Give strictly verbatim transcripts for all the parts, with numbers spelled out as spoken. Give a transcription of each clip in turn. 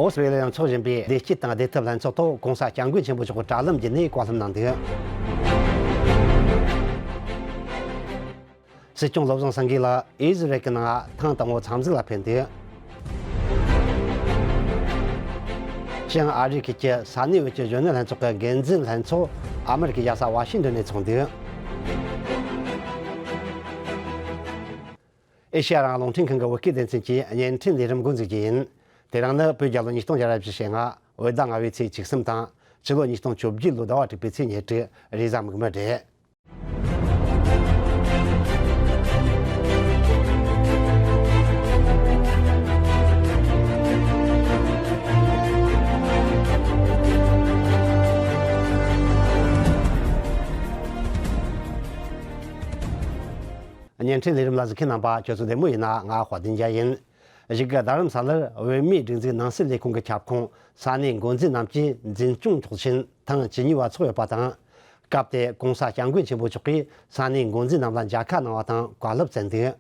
ཨོ་སི་ཝེ་ལི་ཡ་ཚོགས་ཆེན་པོས་བདེ་སྐྱིད་དང་བདེ་ཐབས་ལྷན་ཚོགས་ཐོག་༧གོང་ས་༧སྐྱབས་མགོན་ཆེན་པོ་མཆོག་གི་དྲ་ལམ་བརྒྱུད་ནས་བཀའ་སློབ་གནང་འདུག། སྲིད་སྐྱོང་བློ་བཟང་སེང་གེ་ལགས་ཨི་ཟི་རལ་གྱི་ནང་ཐེངས་དང་པོ་འཚམས་གཟིགས་ལ་ཕེབས་འདུག། བྱང་ཨ་རི་ཁུལ་གྱི་ས་གནས་བོད་ཀྱི་གཞོན་ནུ་ལྷན་ཚོགས་ཀྱི་འགན་འཛིན་ལྷན་ཚོགས་ཨ་མི་རི་ཀའི་རྒྱལ་ས་ཝ་ཤིང་ཏོན་ནས་ཚོགས་འདུག། ཨེ་ཤེ་ཡ་རང་དབང་རླུང་འཕྲིན་ཁང་གི་བོད་སྐད་སྡེ་ཚན་གྱི་བརྙན་འཕྲིན་ལས་རིམ་འགོ་འཛུགས་རྒྱུ་ཡིན། དེ་རིང་ནི་བོད་རྒྱལ་ལོ་ཉིས་སྟོང་ཉི་ཤུ་རྩ་བཞི་ལྔ་བོད་ཟླ་ལྔ་པའི་ཚེས་བཅུ་གསུམ་དང་ཕྱི་ལོ་ཉིས་སྟོང་བཅོ་བརྒྱད་ལོའི་ཟླ་བ་དྲུག་པའི་ཚེས་ཉེར་དྲུག་རེས་གཟའ་མིག་དམར་རེད། བརྙན་འཕྲིན་ལས་རིམ་ལ་གཟིགས་མཁན་རྣམ་པ་ཁྱོད་ཚོ་བདེ་མོ་ཡིན་ན། ང་དཔལ་ལྡན་རྒྱལ་ཡིན། གཞུག་གི་རྡ་རམ་ས་ལར་བོད་མིའི་སྒྲིག་འཛུགས་ནང་སྲིད་ལས་ཁུངས་ཀྱི་ཁྱབ་ཁོངས་ས་གནས་འགོ་འཛིན་རྣམས་ཀྱིས་འཛིན་སྐྱོང་ཚོགས་ཆེན་ཐེངས་བཅུ་གཉིས་པ་ཚོགས་ཡོད་པ་དང་། སྐབས་དེར་༧གོང་ས་༧སྐྱབས་མགོན་ཆེན་པོ་མཆོག་གིས་ས་གནས་འགོ་འཛིན་རྣམས་ལ་མཇལ་ཁ་གནང་བ་དང་བཀའ་སློབ་སྩལ་འདུག།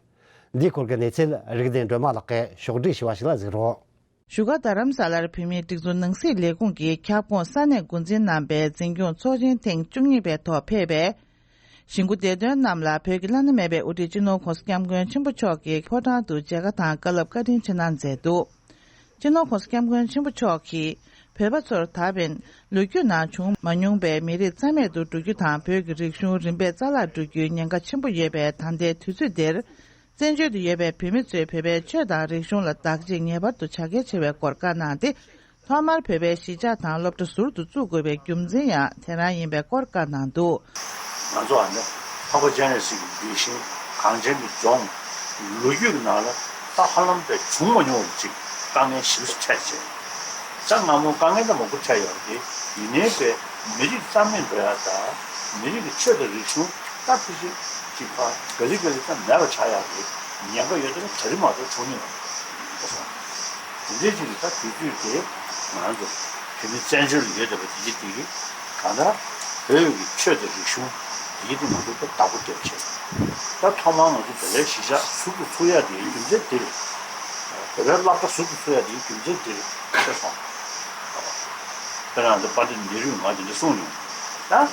འདིའི་སྐོར་གྱི་གནས་ཚུལ་རིག་ལྡན་སྒྲོལ་མ་ལགས་ཀྱིས་ཕྱོགས་བསྒྲིགས་ཞུས་པ་ཞིག་ལ་གཟིགས་རོགས། བཞུགས་སྒར་རྡ་རམ་ས་ལར་བོད་མིའི་སྒྲིག་འཛུགས་ནང་སྲིད་ལས་ཁུངས་ཀྱི་ཁྱབ་ཁོངས་ས་གནས་འགོ་འཛིན་རྣམ་པའི་འཛིན་སྐྱོང་ཚོགས་ཆེན་ཐེངས་བཅུ་གཉིས་པའི་ཐོག་ཕེབས་པའི་གཞིས་འགོ་བདེ་དོན་རྣམས་ལ་བོད་ཀྱི་བླ་ན་མེད་པའི་དབུ་ཁྲིད་སྤྱི་ནོར་༧གོང་ས་༧སྐྱབས་མགོན་ཆེན་པོ་མཆོག་གིས་ཕོ་བྲང་དུ་མཇལ་ཁ་དང་བཀའ་སློབ་བཀའ་དྲིན་ཆེ་གནང་མཛད་འདུག། སྤྱི་ནོར་༧གོང་ས་༧སྐྱབས་མགོན་ཆེན་པོ་མཆོག་གིས་བོད་པ་ཚོར་ད་བར་ལོ་རྒྱུས་ནང་བྱུང་མ་མྱོང་པའི་མི་རིགས་རྩ་མེད་དུ་འགྲོ་རྒྱུ་དང་བོད་ཀྱི་རིག་གཞུང་རིམ་པས་རྩ་བརླག་འགྲོ་རྒྱུའི་ཉེན་ཁ་ཆེན་པོ་ཡོད་པའི་ད་ལྟའི་དུས་ཚོད་འདིར། བཙན་བྱོལ་དུ་ཡོད་པའི་བོད་མི་ཚོས་བོད་པའི་ཆོས་དང་རིག་གཞུང་ལ་བདག་གཅེས་ངེས་པར་དུ་བྱ་གལ་ཆེ་བའི་སྐོར་བཀའ་གནང་སྟེ། ཐོག་མར་བོད་པའི་གཞིས་ཆགས་དང་སློབ་གྲྭ་ཟུར་དུ་བཙུགས་དགོས་པའི་རྒྱུ་མཚན་ཡང་དེ་རང་ཡིན་པའི་སྐོར་བཀའ་གནང་འདུག། ང་ཚོ་ཨ་ནི་འཕགས་པ་སྤྱན་རས་གཟིགས་ཀྱི་གདུལ་ཞིང་གངས་ཅན་གྱི་ལྗོངས་ལོ་རྒྱུས་ཀྱི་ནང་ལ་ད་ཧ་ལམ་པའི་བྱུང་མ་མྱོང་བ་ཅིག་དཀའ་ངལ་ཞེ་པོ་ཅིག་འཕྲད་བྱས། ད་སྔ་མོ་དཀའ་ངལ་ད་མང་པོ་འཕྲད་ཡོད་རེད། ཡིན་ནའི་པའི་མི་རིགས་རྩ་མེད་འགྲོ་ཡ་ད་མི་རིགས་ཀྱི་ཆོས་དང་རིག་གཞུང་ད་ཕལ་ཆེར་ཅིག་ཕ་ག་ལེ་ག་ལེ་ད་མེད་པ་ཆགས་ཡག་གི་ཉེན་ཁ་ཡོད་དེ་ད་རེས་མ་གཏོགས་བྱུང་མྱོང་མ་རེད་ཟེར་སོང་། དེ་འདྲའི་ཅིག་གི་ད་དུས་ཚོད་དེ་ང་རང་ཚོ་བོད་མི་བཙན་བྱོལ་ལ་ཡོད་བསྡད་པ་དེ་གཅིག་དེ་གི་གང་ལྟར་བོད་ཀྱི་ཆོས་དང་རིག་གཞུང་དེ་གི་དེ་ང་ཚོ་ད་བདག་པོ་རྒྱབ་བྱས། ད་ཐོག་མར་ང་ཚོ་བོད་པའི་གཞིས་ཆགས་ཟུར་དུ་ཚུགས་ཡག་དེའི་རྒྱུ་མཚན་དེ་རེད། བོད་པའི་སློབ་གྲྭ་ཟུར་དུ་ཚུགས་ཡག་དེའི་རྒྱུ་མཚན་དེ་རེད་ཟེར་སོང་། དཔེར་ན་ད་དཔལ་ལྡན་ནེ་རུས་ང་དེ་འདྲ་གསུངས་མྱོང་། ད་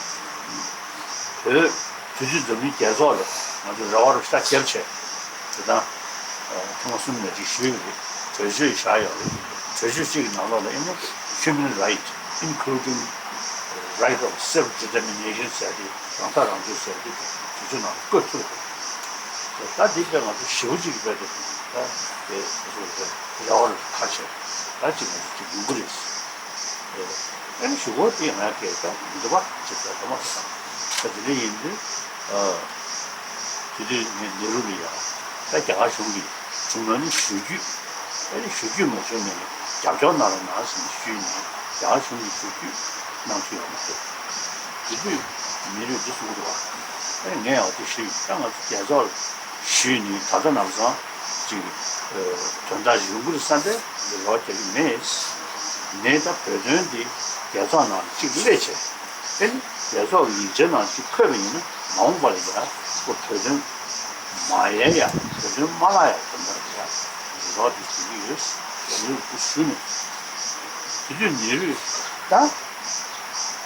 བོད་དུས་ཚོད་འཛམ་གླིང་རྒྱལ་ཚོགས་ལ་ང་ཚོ་རེ་བ་རུ་ཤ་རྒྱབ་བྱས། དེ་དང་ཐེངས་མ་གསུམ་ནས་ཅིག་ཞུས་ཡོད་རེད། གྲོས་ཆོད་བཞག་ཡོད་རེད། གྲོས་ཆོད་གཅིག་གི་ནང་ལོགས་ལ་ཨེ་ནི་human right including right of self determination ཟེར་ཏེ་རང་ཐག་རང་གཅོད་ཟེར་ཏེ་གྲོས་ཆོད་ནང་བཀོད་ཐུབ་རེད། ད་འདི་དཔེ་ང་ཚོ་ཞེ་པོ་ཅིག་གི་དཔེ་དེ་ད་དེ་ཚོ་རེ་བ་རུ་ཁ་བྱས་ད་ཅིག་ང་ཚོ་ཅིག་ཡོང་གི་རེད། ཨ་ནི་གཞུག་གུ་དེ་ང་གས་ཀྱང་འདི་བ་ཅིག་ད་མ་ས་ད་དེ་འདྲ་ཡིན་དུས་དེ་དུས་ངས་ནེ་རུ་ལ་ཡང་ད་རྒྱ་གར་གཞུང་གིས་བྱུང་ན་ནི་ཞུ་རྒྱུས་ཨ་ནི་ཞུ་རྒྱུས་མ་བྱུང་ན་ནི་རྒྱབ་སྐྱོར་གནང་རོགས་གནང་ཟེར་ནས་ཞུས་ནས་རྒྱ་གར་གཞུང་གིས་ཞུ་རྒྱུས་གནང་ཐུབ་ཡོད་མ་རེད། དེ་དུས་ནེ་རུས་འདི་གསུང་གི་འདུག་བ། ཨ་ནི་ངས་ཡང་དེ་ཞུས་ཡིན། ད་ང་ཚོ་རྒྱལ་ཚོགས་ལ་ཞུས་ནས་ད་ལྟ་ནམ་སང་ཅིག་དོན་དག་ཡོང་གི་རེད་བསམ་པའི་རེ་བ་རྒྱག་གི་མེད། ངས་ད་བོད་དོན་འདི་རྒྱལ་ཚོགས་ནང་གཅིག་སླེབས་བྱས་ཨེ་ནི་རྒྱལ་ཚོགས་ཀྱི་ཡིག་ཆའི་ནང་གཅིག་འཁོད་པ་ཡིན་ན་མ་འོངས་པ་ལ་ཡང་ཁོ་བོད་དོན་མ་ཡལ་ཡག་བོད་དོན་མ་བརླག་ཡག་དོན་དག་ལ་ཡང་རེ་བ་དེ་བྱེད་ཀྱི་ཡོད། ནེ་རུས་དེ་ཞུས་ནས་དེ་དུས་ནེ་རུས་ད།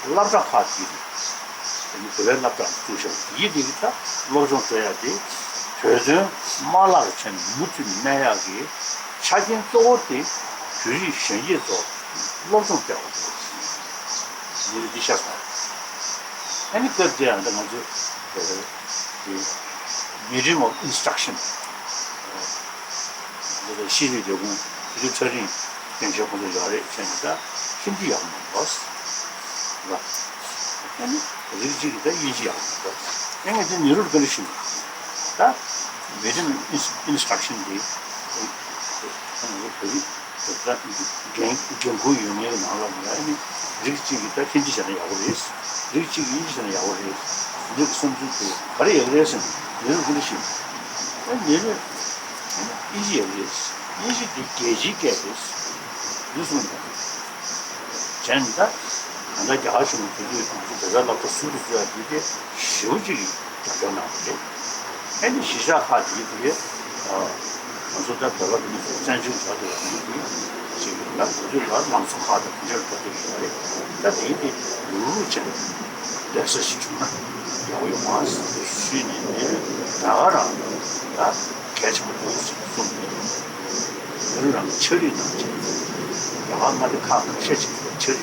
སློབ་གྲྭ་ཁག་ཅིག་རེད། དེ་ནི་བོད་པའི་སློབ་གྲྭ་བཙུགས་བཞག་ཡིད་དེ་གི་ད་སློབ་སྦྱོང་སྤྲོད་ཡག་དེ་བོད་དོན་མ་བརླག་ཆེད་མུ་མཐུད་གནས་ཡག་གི་ཆ་རྐྱེན་གཙོ་བོ་དེ་བོད་རིགས་གཞོན་སྐྱེས་ཚོ་སློབ་སྦྱོང་སྤྲད་པ་དེ་ཡིད་དེ་ཤ་ཚ། ཨ་ནི་སྐབས་དེ་ཡང་ད་ང་ཚོ་བོད་པའི་དེ་medium of instruction འདི་ལ་ཤེས་རིག་ལས་ཁུངས་དེ་ཚོའི་ཚན་རིག་སྟེང་ཆེན་ཁོང་ཚོ་ཡོད་རེད་བྱས་ནས་ད་ཧིན་དི་ཡག་མ་འདུག་ལ། ཨ་ནི་རིགས་གཅིག་གིས་ད་དབྱིན་ཇི་ཡག་མ་འདུག་ཨ་ནི་དེ་ནེ་རུར་བཀའ་འདྲི་ཞུས་ནས་ད་medium instruction འདི་ཁོང་ཚོ་བོད་རིགས་ད་འགན་འགན་འཁུར་ཡོད་མཁན་གྱི་ནང་ལ་ཡང་ཨ་ནི་རིགས་གཅིག་གིས་ད་ཧིན་དི་བྱས་ན་ཡག་པོ་རེད། རིགས་གཅིག་གིས་དབྱིན་ཇི་བྱས་ན་ཡག་པོ་རེད། འདི་གི་བསམ་ཚུལ་དེ་ག་རེ་ཡག་རེད་ཟེར་ནས་ནེ་རུར་བཀའ་འདྲི་ཞུས་ནས་ཨ་ནི་ནེ་རུས། དབྱིན་ཇི་ཡག་རེད། དབྱིན་ཇི་འདི་རྒྱལ་སྤྱིའི་སྐད་རེད། འདི་གསུངས་ནས། གཞན་ད་གང་ལྟར་རྒྱ་གར་གཞུང་གིས་དུས་ཚོད་ང་ཚོ་བོད་པའི་སློབ་གྲྭ་ཟུར་དུ་བཟོ་ཡག་འདི་དེ་ཞེ་པོ་ཅིག་གིས་རྒྱབ་སྐྱོར་གནང་བ་རེད། ཨ་ནི་གཞིས་ཆགས་ཁག་འདི་དེ་ང་ཚོ་ད་བོད་པ་འདི་ཚོ་བཙན་བྱོལ་བྱ་དགོས་པ་འདི་དེ་ ཅིག་ཡོད་ན་དེ་དུས་ལ་ལམ་སང་ཁག་དང་དེ་འདྲ་འགྲོ་དུས་ཡོད་རེད། ད་དེ་དེ་ལུག་ལུག་བྱས་ནས་ལེགས་ས་ཞིག་བྱུང་ན་ཡག་པོ་ཡོང་ཨ་ཟེར་ཞུས་ནས་དེ་ད་ག་རང་ད་གལ་ཆེན་པོ་འདུག་ཟེར་གསུངས་ནས་མི་རང་ཕྱག་བྲིས་གནང་བྱས་རྒྱ་གར་མངའ་སྡེ་ཁག་ཁ་ཤས་ཅིག་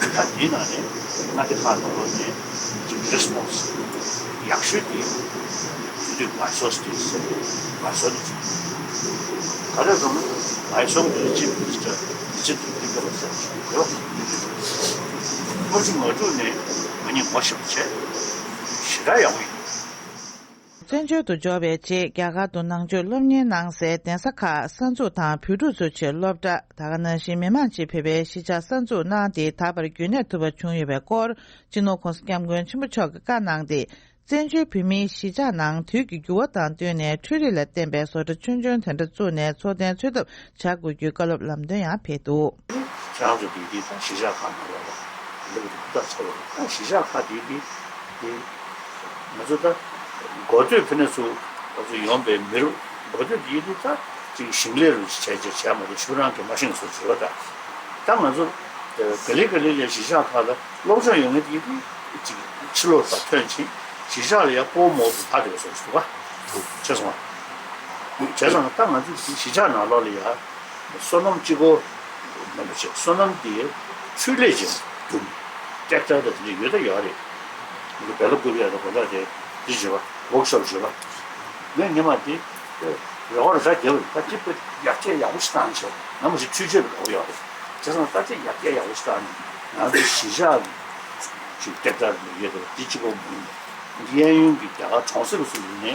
ཕྱག་བྲིས་གནང་། ད་དེའི་ནང་ནས་མངའ་སྡེ་ཁག་ནང་ལོགས་ནས་ཅིག་རེ་སི་པོན་སི་ཡག་ཤོས་དེ། དེ་དུས་ཝའི་སོག་སི་དེ་ཟེར་ནས་ཝའི་སོག་སི་དེ་བྱུང་། ག་རེ་ཟེར་ན་ཝའི་སོག་སི་དེ་ཅིབ་མི་ནི་སི་ཊར་དེ་ཅིབ་དེ་ལྟ་བུ་ཟེར་བྱུང་ཡོད། ལྔ་བཅུ་ང་དྲུག་ནས་ང་གཉིས་ངོ་ཤེས་པ་བྱས་ཞེ་དྲག་ཡག་པོ་ཡིན། བཙན་བྱོལ་དུ་འབྱོར་བའི་རྗེས་རྒྱ་གར་དུ་ནང་ཆོས་སློབ་གཉེར་གནང་སའི་གདན་ས་ཁག་གསར་འཛུགས་དང་བོད་ཕྲུག་ཚོའི་ཆེད་སློབ་གྲྭ། ད་ག་ནང་བཞིན་མི་མང་ཆེད་ཕེབས་པའི་གཞིས་ཆགས་གསར་འཛུགས་གནང་སྟེ་ད་བར་རྒྱུན་གནས་ཐུབ་པ་བྱུང་ཡོད་པའི་སྐོར་སྤྱི་ནོར་༸གོང་ས་༸སྐྱབས་མགོན་ཆེན་པོ་མཆོག་གིས་བཀའ་གནང་སྟེ། བཙན་བྱོལ་བོད་མིའི་གཞིས་ཆགས་ནང་དུས་ཀྱི་འགྱུར་བ་དང་བསྟུན་ནས་འཕྲུལ་རིག་ལ་བརྟེན་པའི་བཟོ་གྲྭ་ཆུང་ཆུང་དེ་འདྲ་བཙུགས་ནས་འཚོ་རྟེན་འཚོལ་ཐབས་བྱ་དགོས་རྒྱུའི་བཀའ་སློབ་ལམ་སྟོན་ཡང་ཕེབས་འདུག་ཁྱེད་རང་ཚོ་འདི་འདི་དང་གཞིས་ཆགས་ཁག་ནང་ལོགས་ལ་འདི་འདི་ཧུར་ཐག་བྱས་པ་རེད། ད་གཞིས་ཆགས་ཁག་འདི་འདི་འདི་ང་ཚོ་ད་འགོ་སྟོད་ཕེབས་ནས་ཚུར་ང་ཚོ་ཡོང་པའི་མི་རུ་འགོ་སྟོད་འདི་འདི་ད་ཅིག་ཞིང་ལས་རུ་བྱས་བྱས་བྱས་མ་གཏོགས་ཕྱུག་རང་གི་མ་ཤེས་སོ་བྱས་པ། ད་ད་ང་ཚོ་ག་ལེ་ག་ལེ་ལས་གཞིས་ཆགས་ཁག་ལ་སློབ་སྦྱོང་ཡོང་མཁན་འདི་འདི་ཅིག་ཕྱི་ལོགས་ལ་ཐོན་ཕྱིན་གཞིས་ཆགས་ལ་ཡང་སྤོ་མོ་དུ་ད་དེ་སོ་སོ་བ་བྱས་སོང་བ། བྱས་སོང་ད་ང་ཚོ་གཞིས་ཆགས་ནང་ལོགས་ལ་ཡང་། སོ་ནམ་གཅིག་པོ་མེད་པ་བྱས། སོ་ནམ་དེ་འཕྲུལ་ལས་ཅན་དུ་ཀྲེག་ཊར་དང་དེ་འདྲ་ཡོད་ད་ཡོད་རེད། འདི་བེ་ལ་ཀུ་པི་ཡ་དང་གོ་ལ་དེ་འདི་བྱེད་པ་ཝོག་ཤོབ་བྱེད་པ། ངས་སྔོན་མ་དེ་རེ་བ་རེ་ས་རྒྱབ་རེད། ད་ཅི་པེ་ཡར་རྒྱས་ཡག་པོ་ཞིག་བཏང་བྱས་ནམ་ཞིག་འཕྲུལ་ཆས་ལ་འགྲོ་གི་ཡོད་རེད། བྱས་ཙང་ད་ཅི་ཡར་རྒྱས་ཡག་པོ་ཞིག་བཏང་ནས་ང་ཚོའི་གཞིས་ཆགས་ཅིག་ཀྲེག་ཊར་ཡོད་དེ་འདི་གཅིག་པོ་མིན། གཡས་གཡོན་གྱི་རྒྱ་གར་གྲོང་གསེབ་སུ་ཡིན་ནའི་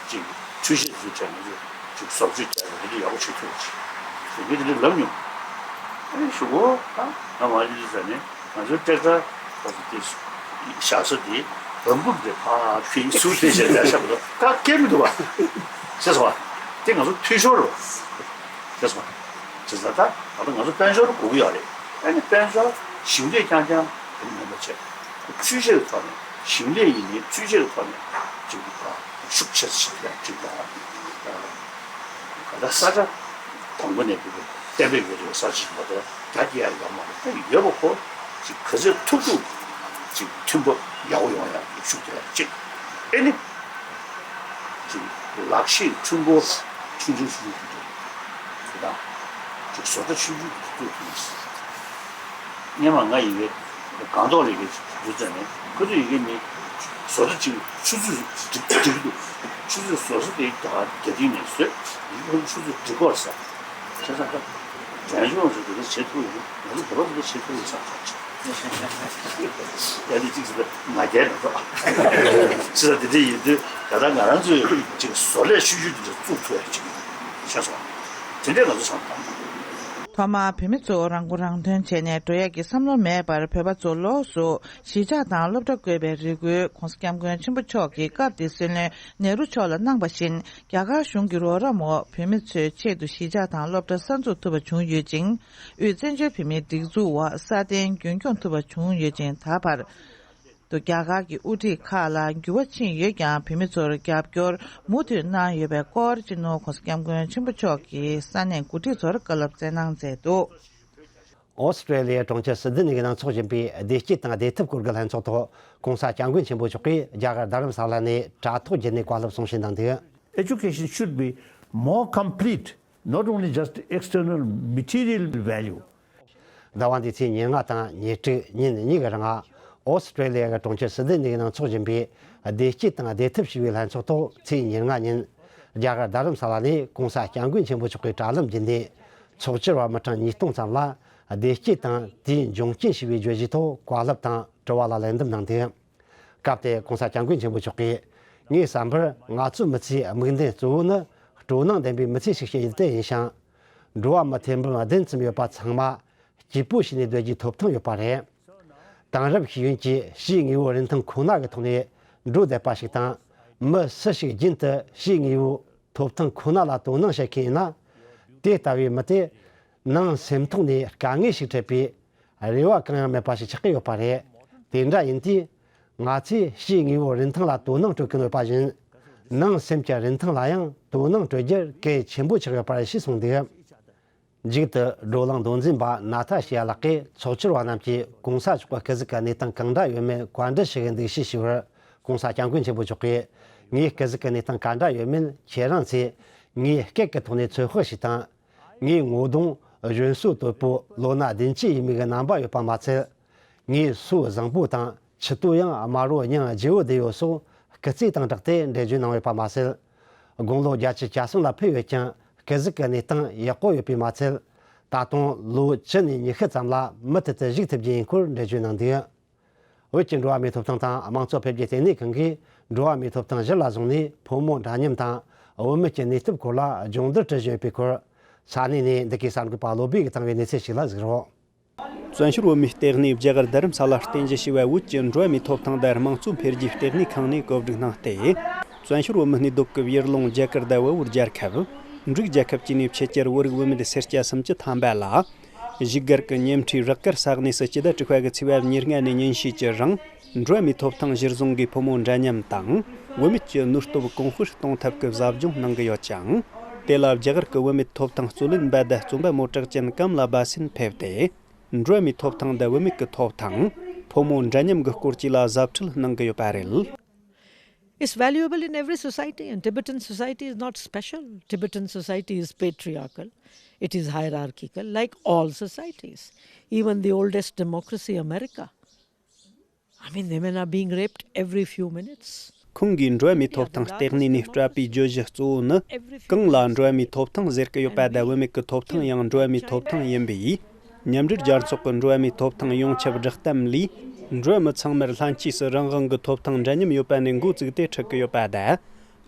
ཅིག་འཕྲུལ་ཆས་བཟོས་བྱས་ནས་ཅིག་བཟོ་བཅོས་བྱས་ནས་འདི་ཡག་པོ་བྱེད་ཐུབ་པ་ཅིག་ཞེས་ངས་དེ་འདྲ་ལབ་མྱོང་། ཨ་ནི་གཞུག་གུ་ད་ང་མ་ལི་ཟ་ནས་ང་ཚོའི་ཀྲེག་ཊར་ཁོ་ཚོ་དེ་བཞག་ས་དེ་བམ་སྤུབས་དེ་ཕར་ཕྱིན་ཟུར་དེ་བྱས་བསྡད་ཤག་པ་དང་ཁ་སྐད་མི་འདུག་བ། ཤེས་སོང་བ། དེ་ང་ཚོ་འཐུས་ཤོར་རེད་བ། ཤེས་སོང་བ། བྱས་ཙང་ད་ད་ལྟ་ང་ཚོ་དཔལ་འབྱོར་དགོས་ཀྱི་ཡོད་རེད། ཨ་ནི་དཔལ་འབྱོར་ཞིང་ལས་རྐྱང་རྐྱང་དེ་མིན་པ་བྱས། འཕྲུལ་ཆས་ཀྱི་ཐོག་ནས་ཞིང་ལས་ཡིན་ནའི་འཕྲུལ་ཆས་ཀྱི་ཐོག་ནས་ཅིག་ཤུགས་ཆེ་ཞིག་ཡང་ཅིག་དང་། ད་ལྟ་ས་ཆ་དང་པོ་ནས་ཀྱི་གཏན་འབེབས་ཡོད་རེད། ས་ཆ་ཞིག་མ་གཏོགས་རྒྱ་སྐྱེད་ཡ་ཡོད་མ་རེད། ད་ཡོད་པ་ཁོ་ཅིག་ག་ཚོད་ཐུབ་ཐུབ་ཅིག་མཐུན་པ་ཡག་པོ་ཡོང་ཡ་ཤུགས་རྒྱག་ཡ་ཅིག་ཨེ་ནི་ཅིག་ལག་ཤེས་ཐོན་ཁུངས་ཆུང་ཆུང་ཆུང་ཆུང་དེ་དང་ཅིག་བཟོ་གྲྭ་ཆུང་ཆུང་དེ་ཚོ་ཐོན། སྔོན་མ་ང་ཡི་གེ་བསྒྱུར་ཙམ་ནས་ཁོ་ཚོས་ཡི་གེ་ནི་བཟོ་གྲྭ་གཅིག་ཆུ་ཚོད་སྒྲིག་སྒྲིག་འདུག་ཆུ་ཚོད་བཟོ་ས་དེ་རྒྱ་རྒྱ་ཐིང་ནས་བཟོས། ཡི་གེ་ཁོ་ཚོ་ཆུ་ཚོད་སྒྲིག་སྐོར་ས་བྱས་ཙང་ཁ་དྲན་གཞུང་ཚོ་དེ་འདྲ་བྱེད་ཐུབ་ཡོད། ང་ཚོ་བོད་པ་དེ་འདྲ་བྱེད་ཐུབ་ཡོད་བསམ་སོང་། ཡ་དེ་གཅིག་ཟེར་ན་ང་རྒྱལ་མི་ཐོག་ཅི་ལ་དེ་འདྲ་ཡིན་དུས་ད་ལྟ་ང་རང་ཚོས་ཅིག་བཟོ་ལས་ཆུང་ཆུང་དེ་འདྲ་བཙུགས་ཐུབ་ཡ་ཅིག་ཤེས་སོང་། དེ་འདྲས་ང་ཚོ་བསམ་བཏང་། ཐོག་མར་བོད་མི་ཚོ་རང་མགོ་རང་ཐོན་བྱས་ནས་འགྲོ་ཡག་གི་བསམ་བློ་མེད་པར་བོད་པ་ཚོ་ལོགས་སུ་གཞིས་ཆགས་དང་སློབ་གྲྭ་བཀོད་པའི་རེ་སྐུལ་༸གོང་ས་༸སྐྱབས་མགོན་ཆེན་པོ་མཆོག་གིས་སྐབས་དེའི་སྲིད་བློན་ནེ་རུ་མཆོག་ལ་གནང་བ་བཞིན། རྒྱ་གར་གཞུང་གི་རོགས་རམ་འོག་བོད་མི་ཚོའི་ཆེད་དུ་གཞིས་ཆགས་དང་སློབ་གྲྭ་གསར་འཛུགས་ཐུབ་པ་བྱུང་ཡོད་ཅིང་། དབུས་བཙན་བྱོལ་བོད་མིའི་སྒྲིག་འཛུགས་འོག་སྲ་བརྟན་རྒྱུན་འཁྱོངས་ཐུབ་པ་བྱུང་ཡོད་ཅིང་། ད་བར་དུ་རྒྱ་གར་གྱི་དབུ་ཁྲིད་ཁག་ལ་འགྱུར་བ་ཕྱིན་ཡོད་ཀྱང་། བོད་མི་ཚོར་རྒྱབ་སྐྱོར་མུ་མཐུད་གནང་ཡོད་པའི་སྐོར་སྤྱི་ནོར་༸གོང་ས་༸སྐྱབས་མགོན་ཆེན་པོ་མཆོག་གིས་ས་གནས་འགོ་ཁྲིད་ཚོར་བཀའ་སློབ་སྩལ་གནང་མཛད་འདུག་ཨོ་སི་ཀྲེ་ལི་ཡའི་གྲོང་ཁྱེར་སིད་ནི་གི་ནང་འཚོགས་བཞིན་པའི་བདེ་སྐྱིད་དང་བདེ་ཐབས་སྐོར་གྱི་ལྷན་ཚོགས་ཐོག་༸གོང་ས་༸སྐྱབས་མགོན་ཆེན་པོ་མཆོག་གིས་རྒྱ་གར་རྡ་རམ་ས་ལ་ནས་དྲ་ཐོག་བརྒྱུད་ནས་བཀའ་སློབ་གསུང་བཤད་གནང་འདུག Education should be more complete, not only just external material value. ཟླ་བ་འདིའི་ཚེས་ཉེར་ལྔ་དང་ཉེར་དྲུག་ཉིན་གཉིས་ཀྱི་རིང་ཨོ་སི་ཀྲེ་ལི་ཡ་གི་གྲོང་ཁྱེར་སིད་ནི་གི་ནང་འཚོགས་བཞིན་པའི་བདེ་སྐྱིད་དང་བདེ་ཐབས་ཞེས་པའི་ལྷན་ཚོགས་ཐོག་ཚེས་ཉེར་ལྔ་ཉིན་རྒྱ་གར་རྡ་རམ་ས་ལ་ནས་༸གོང་ས་༸སྐྱབས་མགོན་ཆེན་པོ་མཆོག་གིས་དྲ་ལམ་བརྒྱུད་ནས་ཚོགས་བཅར་བ་མི་གྲངས་ཉིས་སྟོང་ཙམ་ལ་བདེ་སྐྱིད་དང་དེའི་འབྱུང་རྐྱེན་ཞེས་པའི་བརྗོད་གཞིའི་ཐོག་བཀའ་སློབ་དང་དྲི་བ་ལ་ལན་འདེབས་གནང་འདུག་སྐབས་དེར་༸གོང་ས་༸སྐྱབས་མགོན་ཆེན་པོ་མཆོག་གིས། ངའི་བསམ་པར་ང་ཚོའི་མི་ཚེའི་དམིགས་འདུན་གཙོ་བོ་ནི་སྤྲོ་སྣང་ལྡན་པའི་མི་ཚེ་ཞིག་སྐྱེལ་རྒྱུ་དེ་ཡིན་ཞིང་། འགྲོ་བ་མི་ཐེར་འབུམ་བདུན་ཙམ་ཡོད་པ་ཚང་མ་སྐྱིད་པོ་བྱས་ནས་སྡོད་རྒྱུའི་ཐོབ་ཐང་ཡོད་པ་རེད། དེང་རབས་ཤེས་ཡོན་གྱིས་ཕྱིའི་དངོས་པོའི་རིན་ཐང་ཁོ་ན་གི་ཐོག་ནས་འགྲོ་བསྡད་པ་ཞིག་དང་། མི་སུ་ཞིག་རྒྱུན་དུ་ཕྱིའི་དངོས་པོའི་ཐོབ་ཐང་ཁོ་ན་ལ་དོ་སྣང་བྱེད་མཁན་ཡིན་ན། དེ་ལྟ་བུའི་མི་དེ་ནང་སེམས་ཐོག་ནས་དཀའ་ངལ་ཞིག་འཕྲད་པའི་རེ་བ་གང་ཡང་མེད་པ་ཞིག་ཆགས་ཀྱི་ཡོད་པ་རེད། དེ་འདྲ་ཡིན་དུས། ང་ཚོས་ཕྱིའི་དངོས་པོའི་རིན་ཐང་ལ་དོ་སྣང་སྤྲོད་ཀྱིན་ཡོད་པ་བཞིན། ནང་སེམས་ཀྱི་རིན་ཐང་ལ་ཡང་དོ་སྣང་སྤྲོད་རྒྱུ་གལ་ཆེན་པོ་ཆགས་ཡོད་པ་རེད་ཞེས་གསུངས་འདུག་མཇུག་ཏུ་བགྲོ་གླེང་མདོ་འཛིན་པ་ན་ཐ་ཤི་ཡ་ལགས་ཀྱིས་ཚོགས་བཅར་བ་རྣམས་ཀྱིས་གོང་ས་མཆོག་གི་སྐུ་གཟུགས་ཀྱི་གནས་སྟངས་གང་འདྲ་ཡོད་མེད་བཀའ་འདྲི་ཞུ་གི་འདུག་ཞེས་ཞུས་པར། གོང་ས་སྐྱབས་མགོན་ཆེན་པོ་མཆོག་གིས། ངའི་སྐུ་གཟུགས་ཀྱི་གནས་སྟངས་ག་འདྲ་ཡོད་མེད་ཁྱེད་རང་ཚོས་ངའི་སྐད་ཀྱི་ཐོག་ནས་ཚོད་དཔག་ཞིག་དང་། ངའི་ངོ་གདོང་གཞོན་སུ་དོད་པོ་ལོ་ན་བདུན་ཅུ་ཡས་མས་ཀྱི་རྣམ་པ་ཡོད་པ་མ་ཚད། ངའི་སོ་བཟང་པོ་དང་མཆུ་ཏོ་ཡང་དམར་བོ་མྱིང་བརྗེ་བོ་བསྡད་ཡོད་སོགས་སྐུ་རྩེད་དང་སྦྲགས་ཏེ་འགྲེལ་བརྗོད་གནང་ཡོད་པ་མ་ཟད། དགུང་ལོ་བརྒྱད་ཅུ་གྱ་གསུམ་ལ་ཕེབས་ཡོད་ཀྱང་སྐུ་གཟུགས་ཀྱི་གནས་སྟངས་ཡག་པོ་ཡོད་པས་མ་ཚད། ད་དུང་ལོ་བཅུ་ནས་ཉི་ཤུ་ཙམ་ལ་མུ་མཐུད་དུ་བཞུགས་ཐུབ་རྒྱུ་ཡིན་སྐོར་འགྲེལ་བརྗོད་གནང་འདུག། བོད་ཀྱི་འགྲོ་བ་མིའི་ཐོབ་ཐང་དང་དམངས་གཙོ་འཕེལ་རྒྱས་ལྟེ་གནས་ཁང་གིས་འགྲོ་བ་མིའི་ཐོབ་ཐང་གཞིར་ལ་བཟུང་ནས་ཕོ་མོ་འདྲ་མཉམ་དང་བུད་མེད་ཀྱི་གནས་སྟངས་སྐོར་ལ་སྦྱོང་བརྡར་སྤྲོད་བཞིན་ཡོད་པའི་སྐོར། ས་གནས་ནས་འདི་གའི་གསར་འགོད་པ་བློ་བྷེ་གིས་བཏང་བའི་གནས་ཚུལ་ཞིག་ལ་གཟིགས་རོགས། བཙན་བྱོལ་བོད་མིའི་ལྟེ་གནས་རྒྱ་གར་རྡ་རམ་ས་ལར་རྟེན་གཞི་བྱས་པའི་བོད་ཀྱི་འགྲོ་བ་མིའི་ཐོབ་ཐང་དང་དམངས་གཙོ་འཕེལ་རྒྱས་ལྟེ་གནས་ཁང་ནས་གོ་སྒྲིག་གནང་སྟེ། བཙན་བྱོལ་བོད་མི་གནས་སྡོད་ཀྱི་ཡུལ་ལུང་རྒྱ་གར་དང་བལ་པོའི་རྒྱལ་ཁབ། འབྲུག་རྒྱལ་ཁབ་བཅས་ནས་ཕྱི་རྒྱལ་བོད་རིགས་བུད་མེད་སེར་སྐྱ་སུམ་ཅུ་ཐམ་པ་ལ། བཞུགས་སྒར་གྱི་ཉེ་འཁྲིས་རག་དཀར་ས་གནས་སུ་སྤྱི་ཟླ་དྲུག་པ་གི་ཚེས་པ་ཉེར་ལྔ་ནས་ཉིན་ཤས་ཀྱི་རིང་། འགྲོ་བ་མིའི་ཐོབ་ཐང་གཞིར་བཟུང་གིས་ཕོ་མོ་འདྲ་མཉམ་དང་། བུད་མེད་ཀྱི་ནུས་སྟོབས་གོང་སྤེལ་གཏོང་ཐབས་ཀྱི་ཟབ་སྦྱོང་གནང་གི་ཡོད་ཅིང་། དེ་ལ་རྒྱ་གར་གྱི་བུད་མེད་ཐོབ་ཐང་རྩོད་ལེན་པ་དང་རྩོམ་པ་མོ་གྲགས་ཅན་ཀམ་ལ་བྷ་སིན་ཕེབས་ཏེ། འགྲོ་བ་མིའི་ཐོབ་ཐང་དང་བུད་མེད་ཀྱི་ཐོབ་ཐང་། ཕོ་མོ་འདྲ་མཉམ་གྱི་སྐོར་བཅས་ལ་ཟབ་ཁྲིད་གནང་གི་ཡོད་པ་རེད། It's valuable in every society, and Tibetan society is not special. Tibetan society is patriarchal, it is hierarchical, like all societies, even the oldest democracy, America. I mean, women are being raped every few minutes. ཁོང་གིས་འགྲོ་བ་མིའི་ཐོབ་ཐང་ལྟེ་གནས་ནས་སྤྲད་པའི་བརྗོད་གཞི་གཙོ་བོ་ནི། གང་ལ་འགྲོ་བ་མིའི་ཐོབ་ཐང་ཟེར་གི་ཡོད་པ་དང་། བུད་མེད་ཀྱི་ཐོབ་ཐང་ཡང་འགྲོ་བ་མིའི་ཐོབ་ཐང་ཡིན་པས། མཉམ་འབྲེལ་རྒྱལ་ཚོགས་ཀྱི་འགྲོ་བ་མིའི་ཐོབ་ཐང་ཡོངས་ཁྱབ་བསྒྲགས་གཏམ་ལས། འགྲོ་བ་མི་ཚང་མར་ལྷན་སྐྱེས་སུ་རང་དབང་གི་ཐོབ་ཐང་འདྲ་མཉམ་ཡོད་པ་ནས་འགོ་བཙུགས་ཏེ་ཁྲིད་ཀྱི་ཡོད་པ་དང་།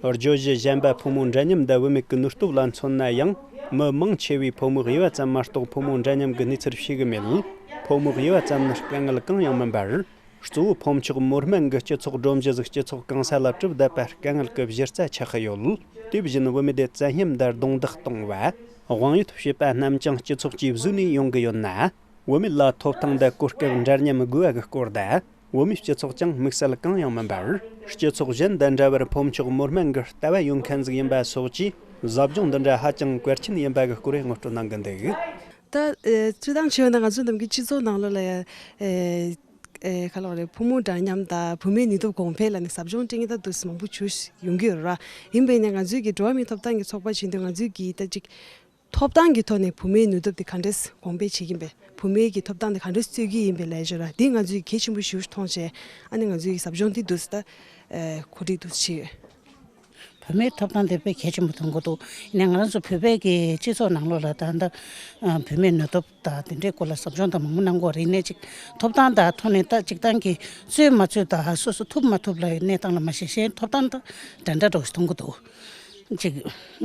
བརྗོད་གཞི་གཞན་པ་ཕོ་མོ་འདྲ་མཉམ་དང་བུད་མེད་ཀྱི་ནུས་སྟོབས་ལ་མཚོན་ན་ཡང་། མི་མང་ཆེ་བས་ཕོ་མོའི་དབྱེ་བ་ཙམ་མ་གཏོགས་ཕོ་མོ་འདྲ་མཉམ་གྱི་གནས་ཚུལ་ཤེས་ཀྱི་མེད། ཕོ་མོའི་དབྱེ་བ་ཙམ་ནི་དཀའ་ངལ་གང་ཡང་མིན་པར། གཙོ་བོ་ཕོ་མཆོག་མོ་དམན་གྱི་སྤྱི་ཚོགས་སྒྲོམ་གཞི་ཟིག་སྤྱི་ཚོགས་གང་ས་ལ་གྲུབ་བསྡད་པ་དཀའ་ངལ་གྱི་གཞི་རྩ་ཆགས་ཀྱི་ཡོད། དེ་བཞིན་བུད་མེད་དེ་བཙན་ཉམས་དང་རྡུང་རྡེག་གཏོང་བ། དབང་ཡོད་བྱེད་པ་རྣམས་ཀྱང་སྤྱི་ཚོགས་ཀྱི་བཟོས་ནས་ཡོང་གི་ཡོད་ན། བུད་མེད་ལ་ཐོབ་ཐང་དང་གོ་སྐབས་འདྲ་མཉམ་དགོས་པ་གི་སྐོར་དང་། བུད་མེད་སྤྱི་ཚོགས་ཀྱང་དམིགས་བསལ་གང་ཡང་མིན་པར། སྤྱི་ཚོགས་གཞན་དང་འདྲ་བར་ཕོ་མཆོག་མོ་དམན་གྱི་ལྟ་བ་ཡོད་མཁན་ཟིག་ཡིན་པ་སོགས་ཀྱིས་ཟབ་སྦྱོང་འདི་འདྲ་ཧ་ཅང་གལ་ཆེན་ཡིན་པ་གི་སྐོར་ངོ་སྤྲོད་གནང་གི་འདུག། ད་ཨེ་སྤྱིར་བཏང་བྱས་ན་ང་ཚོའི་ནམ་རྒྱུན་སྤྱི་ཚོགས་ནང་ལོགས་ལ་ཡ་ཨེ་ཨེ་ག་ལབ་རེད། ཕོ་མོ་འདྲ་མཉམ་དང་བུད་མེད་ནུས་སྟོབས་གོང་འཕེལ་ལ་ནི་ཟབ་སྦྱོང་སྤྲད་མཁན་ད་དུས་མང་པོ་བྱུང་ཡོང་གི་ཡོད་རེད་བ། ཡིན་པས་ན་ང་ཚོའི་གི་འགྲོ་བ་མིའི་ཐོབ་ཐང་གི་ཚོགས་པ་བྱེད་དུས་ང་ཚོའི་གི་ད་ཅིག་ཐོབ་ཐང་གི་ཐོག་ནས་བུད་མེད་ནུས་སྟོབས་དེ་ག་འདྲས་གོང་འཕེལ་བྱེད་ཀྱི་ཡིན་པས། བུད་མེད་ཀྱི་ཐོབ་ཐང་དེ་ག་འདྲས་རྩོད་ཀྱི་ཡིན་པས་ལབ་ཞོར་ལ་འདི་ང་ཚོས་གལ་ཆེན་པོ་ཞེ་པོ་ཅིག་མཐོང་བྱས། ཨ་ནི་ང་ཚོའི་གི་ཟབ་སྦྱོང་འདི་འདུག་སེ་ད་ཨེ་གོ་སྒྲིག་འདུག་སེ་བྱས་ཡོད། བུད་མེད་ཐོབ་ཐང་དེ་དཔེ་གལ་ཆེན་པོ་མཐོང་གི་འདུག། ཡིན་ནའི་ང་རང་ཚོ་བོད་པའི་གི་སྤྱི་ཚོགས་ནང་ལོགས་ལ་ད་ལྟ་ཨ་བུད་མེད་ནུས་སྟོབས་དང་དེ་འདྲའི་སྐོར་ལ་ཟབ་སྦྱོང་དང་མང་པོ་གནང་གི་ཡོད་རེད། ཡིན་ནའི་ཅིག་ཐོབ་ཐང་དང་ཐོག་ནས་ད་སྤྱིར་བཏང་གི་རྩོད་མ་རྩོད་དང་སོ་སོ་ཐུབ་མ་ཐུབ་ལ་གནས་སྟངས་ལ་མ་གཞི་གཞན་ཐོབ་ཐང་ད་འདྲ་འདྲ་འདྲ་བོ་ཞིག་མཐོང་གི་འདུག། ཅིག་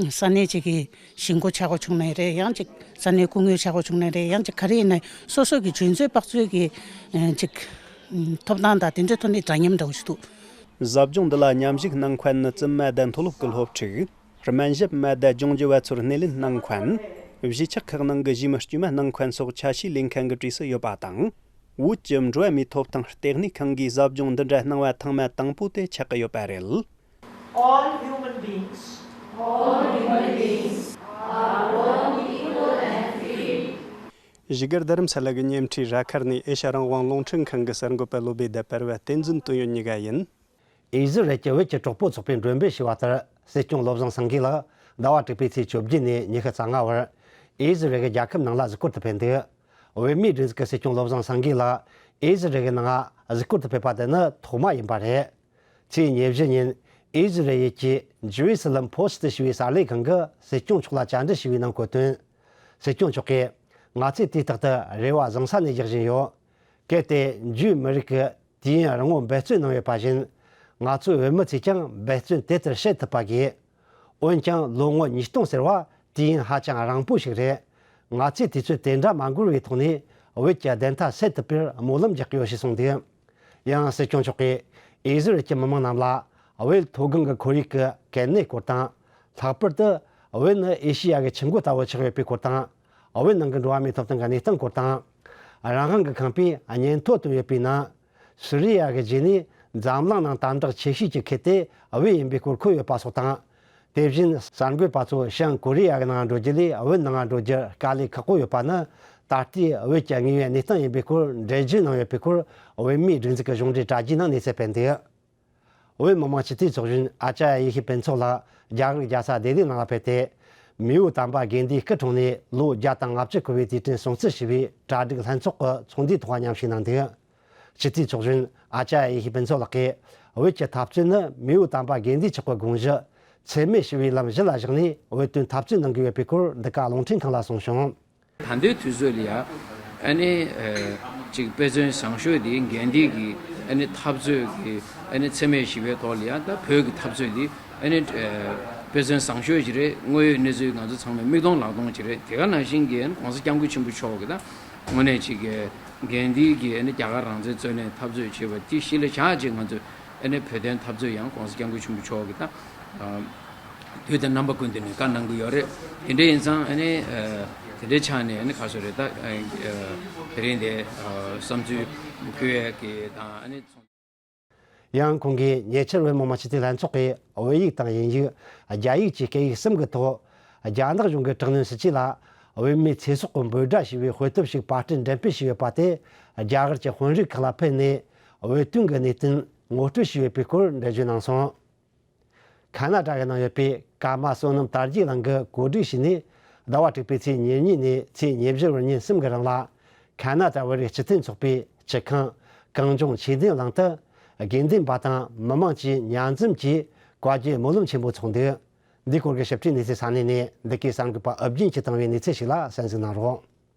ས་གནས་ཅིག་གི་གཞིས་འགོ་ཆགས་པ་བྱུང་ནའི་རེད། ཡང་ཅིག་ས་གནས་སྐུ་ངོ་ཆགས་པ་བྱུང་ནའི་རེད། ཡང་ཅིག་ག་རེ་ཡིན་ནའི་སོ་སོ་གི་འཇོན་ཚོད་དཔག་ཚོད་ཀྱི་ཨ་ཅིག་ཐོབ་ཐང་དང་དེ་འདྲའི་ཐོག་ནས་འདྲ་མཉམ་འདྲ་བོ་ཞིག་འདུག། ཟབ་སྦྱོང་འདི་ལ་མཉམ་ཞུགས་གནང་མཁན་ནི་བཙུན་མ་དང་མཐོ་སློབ་ཀྱི་སློབ་ཕྲུག། སྨན་ཞབས་མ་དང་སྦྱོང་བརྒྱུད་པ་ཚོར་སྣེ་ལེན་གནང་མཁན། གཞིས་ཆགས་ཁག་ནང་གི་གཞིས་མི་དཀྱུས་མ་གནང་མཁན་སོགས་ཆ་ཤས་ལེན་མཁན་གྱི་གྲས་སུ་ཡོད་པ་དང་། བོད་ཀྱི་འགྲོ་བ་མིའི་ཐོབ་ཐང་ལྟེ་གནས་ཁང་གིས་ཟབ་སྦྱོང་འདི་འདྲ་གནང་བ་ཐེངས་མ་དང་པོ་དེ་ཆགས་ཀྱི་ཡོད་པ་རེད། All human beings, all human beings are born equal and free. བཞུགས་སྒར་རྡ་རམ་ས་ལ་གི་ཉེ་འཁྲིས་ར་མཁར་ནས་ཨེ་ཤ་རང་དབང་རླུང་འཕྲིན་ཁང་གི་གསར་འགོད་པ་བློ་བྷེ་དང་བར་བ་བསྟན་འཛིན་དོན་ཡོད་གཉིས་ཀ་ཡིན། ཨི་ཟི་རལ་གྱི་བོད་ཀྱི་གྲོགས་པོ་ཚོགས་པས་མགྲོན་འབོད་ཞུས་པ་ལྟར། སྲིད་སྐྱོང་བློ་བཟང་སེང་གེ་ལགས་ཟླ་བ་དྲུག་པའི་ཚེས་བཅོ་བརྒྱད་ནས་ཉི་ཤུ་རྩ་ལྔ་བར་ཨི་ཟི་རལ་གྱི་རྒྱལ་ཁབ་ནང་ལ་གཟིགས་སྐོར་དུ་ཕེབས་འདུག། བོད་མིའི་སྒྲིག་འཛུགས་ཀྱི་སྲིད་སྐྱོང་བློ་བཟང་སེང་གེ་ལགས་ཨི་ཟི་རལ་གྱི་ནང་གཟིགས་སྐོར་དུ་ཕེབས་པ་དེ་ནི་ཐོག་མ་ཡིན་པ་རེད། ཚེས་ཉེར་བཞི་ཉིན་ཨི་ཟི་རལ་གྱི་ཇུ་ཨི་སི་ལམ་ཕོ་སི་ཊི་ཞེས་པའི་གསར་ལས་ཁང་གིས་སྲིད་སྐྱོང་མཆོག་ལ་བཅར་འདྲི་ཞུས་པའི་ནང་བཀོད་དོན། སྲིད་སྐྱོང་མཆོག་གིས། ང་ཚོས་དུས་རྟག་ཏུ་རེ་བ་བཟང་ས་ནས་རྒྱག་བཞིན་ཡོད། གལ་ཏེ་ཇུས་མི་རིགས་ཀྱིས་དུས་ཡུན་རིང་བོ་འབད་བརྩོན་གནང་ཡོད་པ་བཞིན། ང་ཚོའི་བོད་མི་ཚོས་ཀྱང་འབད་བརྩོན་དེ་ལྟར་བྱེད་ཐུབ་པ་དགོས། འོན་ཀྱང་ལོ་ངོ་ཉིས་སྟོང་ཟེར་བ་དུས་ཡུན་ཧ་ཅང་རིང་པོ་ཞིག་རེད། ང་ཚོས་དུས་ཚོད་དེ་འདྲ་མ་འགོར་བའི་ཐོག་ནས་བོད་ཀྱི་བདེན་མཐའ་སེལ་ཐུབ་པར་སྨོན་ལམ་རྒྱག་གི་ཡོད་ཞེས་གསུངས་འདུག། ཡང་སྲིད་སྐྱོང་མཆོག་གིས་ཨི་ཟི་རལ་གྱི་མི་མང་རྣམས་ལ་བོད་མཐོ་སྒང་གི་ཁོར་ཡུག་གི་གལ་གནད་སྐོར་དང་། ལྷག་པར་དུ་བོད་ནི་ཨེ་ཤི་ཡ་གི་ཆུ་མགོ་ལྟ་བུ་ཆགས་ཡོད་པའི་སྐོར་དང་། བོད་ནང་གི་འགྲོ་བ་མིའི་ཐོབ་ཐང་གི་གནས་སྟངས་སྐོར་དང་། རང་དབང་གི་ཁང་པས་སྙན་ཐོ་བཏོན་ཡོད་པའི་ནང་། སུ་རི་ཡ་གི་རྗེས་ནས་འཛམ་གླིང་ནང་དམ་དྲག་ཆེ་ཤོས་ཀྱི་ཁུལ་དེ་བོད་ཡིན་པའི་སྐོར་འཁོད་ཡོད་པ་སོགས་དང་། དེ་བཞིན་གསར་འགོད་པ་ཚོ་བྱང་ཀོ་རི་ཡ་གི་ནང་འགྲོ་རྒྱུ་ལས་བོད་ནང་འགྲོ་རྒྱུ་དཀའ་ལས་ཁག་པོ་ཡོད་པ་ནི། ད་ལྟའི་བོད་ཀྱི་དངོས་ཡོད་གནས་སྟངས་ཡིན་པའི་སྐོར་འགྲེལ་བརྗོད་གནང་ཡོད་པའི་སྐོར། བོད་མིའི་སྒྲིག་འཛུགས་ཀྱི་གཞུང་འབྲེལ་དྲ་རྒྱའི་ནང་གནས་ཚུལ་སྤེལ་འདུག། བོད་མི་མང་སྤྱི་འཐུས་ཚོགས་གཞོན་ཨ་ཅཱརྱ་ཡེ་ཤེས་ཕུན་ཚོགས་ལགས་རྒྱ་གར་རྒྱལ་ས་ལྡི་ལི་ནང་ལ་ཕེབས་ཏེ། མེས་པོ་དམ་པ་དགེ་འདུན་སྐུ་འཁྲུངས་ནས་ལོ་བརྒྱ་དང་ལྔ་བཅུ་འཁོར་བའི་དུས་དྲན་སྲུང་བརྩི་ཞུ་བའི་གྲ་སྒྲིག་ལྷན་ཚོགས་ཀྱི་ཚོགས་འདུའི་ཐོག་མཉམ་ཞུགས་གནང་འདུག། སྤྱི་འཐུས་ཚོགས་གཞོན་ཨ་ཅཱརྱ་ཡེ་ཤེས་ཕུན་ཚོགས་ལགས་ཀྱིས། བོད་ཀྱི་འཐབ་རྩོད་ནི་མེས་པོ་དམ་པ་དགེ་འདུན་མཆོག་གི་དགོངས་གཞི་འཚེ་མེད་ཞི་བའི་ལམ་གཞི་ལ་བཞག་ནས་བོད་དོན་འཐབ་རྩོད་གནང་གི་ཡོད་པའི་སྐོར་འདི་ག་རླུང་འཕྲིན་ཁང་ལ་གསུངས་བྱུང་། ད་ལྟའི་དུས་ཚོད་ལ་ཡ། ཨ་ནི་ཨ་ཅིག་དཔེ་མཚོན་བཟང་ཤོས་དེ་དགེ་འདུན་གྱི་ཨ་ནི་འཐབ་རྩོད་ཀྱི་ཨ་ནི་འཚེ་མེད་ཞི་བའི་ཐོག་ལ་ཡ། ད་བོད་ཀྱི་འཐབ་རྩོད་དེ་ཨ་ནི་ཨ་དཔེ་མཚོན་བཟང་ཤོས་ཅིག་རེད། དངོས་ཡོད་གནས་ཚུལ་ང་ཚོ་ཚང་མས་མིག་མཐོང་ལག་མཐོང་ཅིག་རེད། དེ་ག་ནང་བཞིན་གྱི་ཨ་ནི་༸གོང་ས་༸སྐྱབས་མགོན་ཆེན་པོ་མཆོག་གི་ད་དངོས་གནས་ཅིག་གི་དགེ་འདུན་གྱི་ཨ་ནི་རྒྱ་གར་རང་བཙན་རྩོད་ལེན་འཐབ་རྩོད་བྱས་པ་དེ་གཞི་ལ་བཞག་ཅིག་ང་ཚོས་ཨ་ནི་བོད་དོན་འཐབ་རྩོད་ཡང་༸གོང་ས་༸སྐྱབས་མགོན་ཆེན་པོ་མཆོག་གི་ད་ཨ་དུས་དང་རྣམ་པ་ཀུན་ཏུ་ནས་བཀའ་གནང་གི་ཡོད་རེད། དེ་འདྲ་ཡིན་ཙང་ཨ་ནི་ཨ་དེ་འདྲའི་ཆ་ནས་ཨ་ནི་ག་ཚོད་རེད། ད་ཨ་དེ་རིང་དེ་ཨ་བསམ་ཚུལ་བཀོད་ཡས་ཀྱི་དང་ཨ་ནི་ཚོང་། ཡང་ཁོང་གིས་ཉེ་ཆར་བོད་མི་མང་སྤྱི་འཐུས་ལྷན་ཚོགས་ཀྱིས་བོད་ཡིག་དང་དབྱིན་ཡིག་རྒྱ་ཡིག་བཅས་སྐད་ཡིག་གསུམ་གྱི་ཐོག་རྒྱ་ནག་གཞུང་གི་དྲག་གནོན་སྲིད་བྱུས་ལ་བོད་མིའི་ཚེ་སྲོག་གི་འབོད་སྒྲ་ཞེས་པའི་དཔེ་དེབ་ཞིག་པར་སྐྲུན་འགྲེམས་སྤེལ་ཞུས་ཡོད་པ་དེ་རྒྱ་གར་གྱི་དཔོན་རིགས་ཁག་ལ་ཕུལ་ནས་བོད་དོན་གྱི་གནད་དོན་ངོ་སྤྲོད་ཞུས་ཡོད་པའི་སྐོར་འགྲེལ་བརྗོད་གནང་སོང་། ཁ་ན་ཌ་གི་ནང་ཡོད་པའི་ཀརྨ་བསོད་ནམས་དར་རྒྱས་གླིང་གིས་གོ་སྒྲིག་བྱས་ནས་ཟླ་བ་དྲུག་པའི་ཚེས་ཉེར་གཉིས་ནས་ཚེས་ཉེར་བཞི་བར་ཉིན་གསུམ་གྱི་རིང་ལ་ཁ་ན་ཌ་བོད་རིགས་སྤྱི་མཐུན་ཚོགས་པའི་སྤྱི་ཁང་གངས་ལྗོངས་ཆོས་ལྡན་གླིང་དུ་དགེ་འདུན་པ་དང་མི་མང་བཅས་མཉམ་འཛོམས་ཀྱིས་བཀའ་བརྒྱུད་སྨོན་ལམ་ཆེན་པོ་འཚོགས་འདུག། འདིའི་སྐོར་གྱི་ཞིབ་ཕྲའི་གནས་ཚུལ་ས་གནས་ནས་འདི་གའི་གསར་འགོད་པ་ཨུ་རྒྱན་གྱིས་བཏང་བའི་གནས་ཚུལ་ཞིག་ལ་གསན་གཟིགས་གནང་རོགས།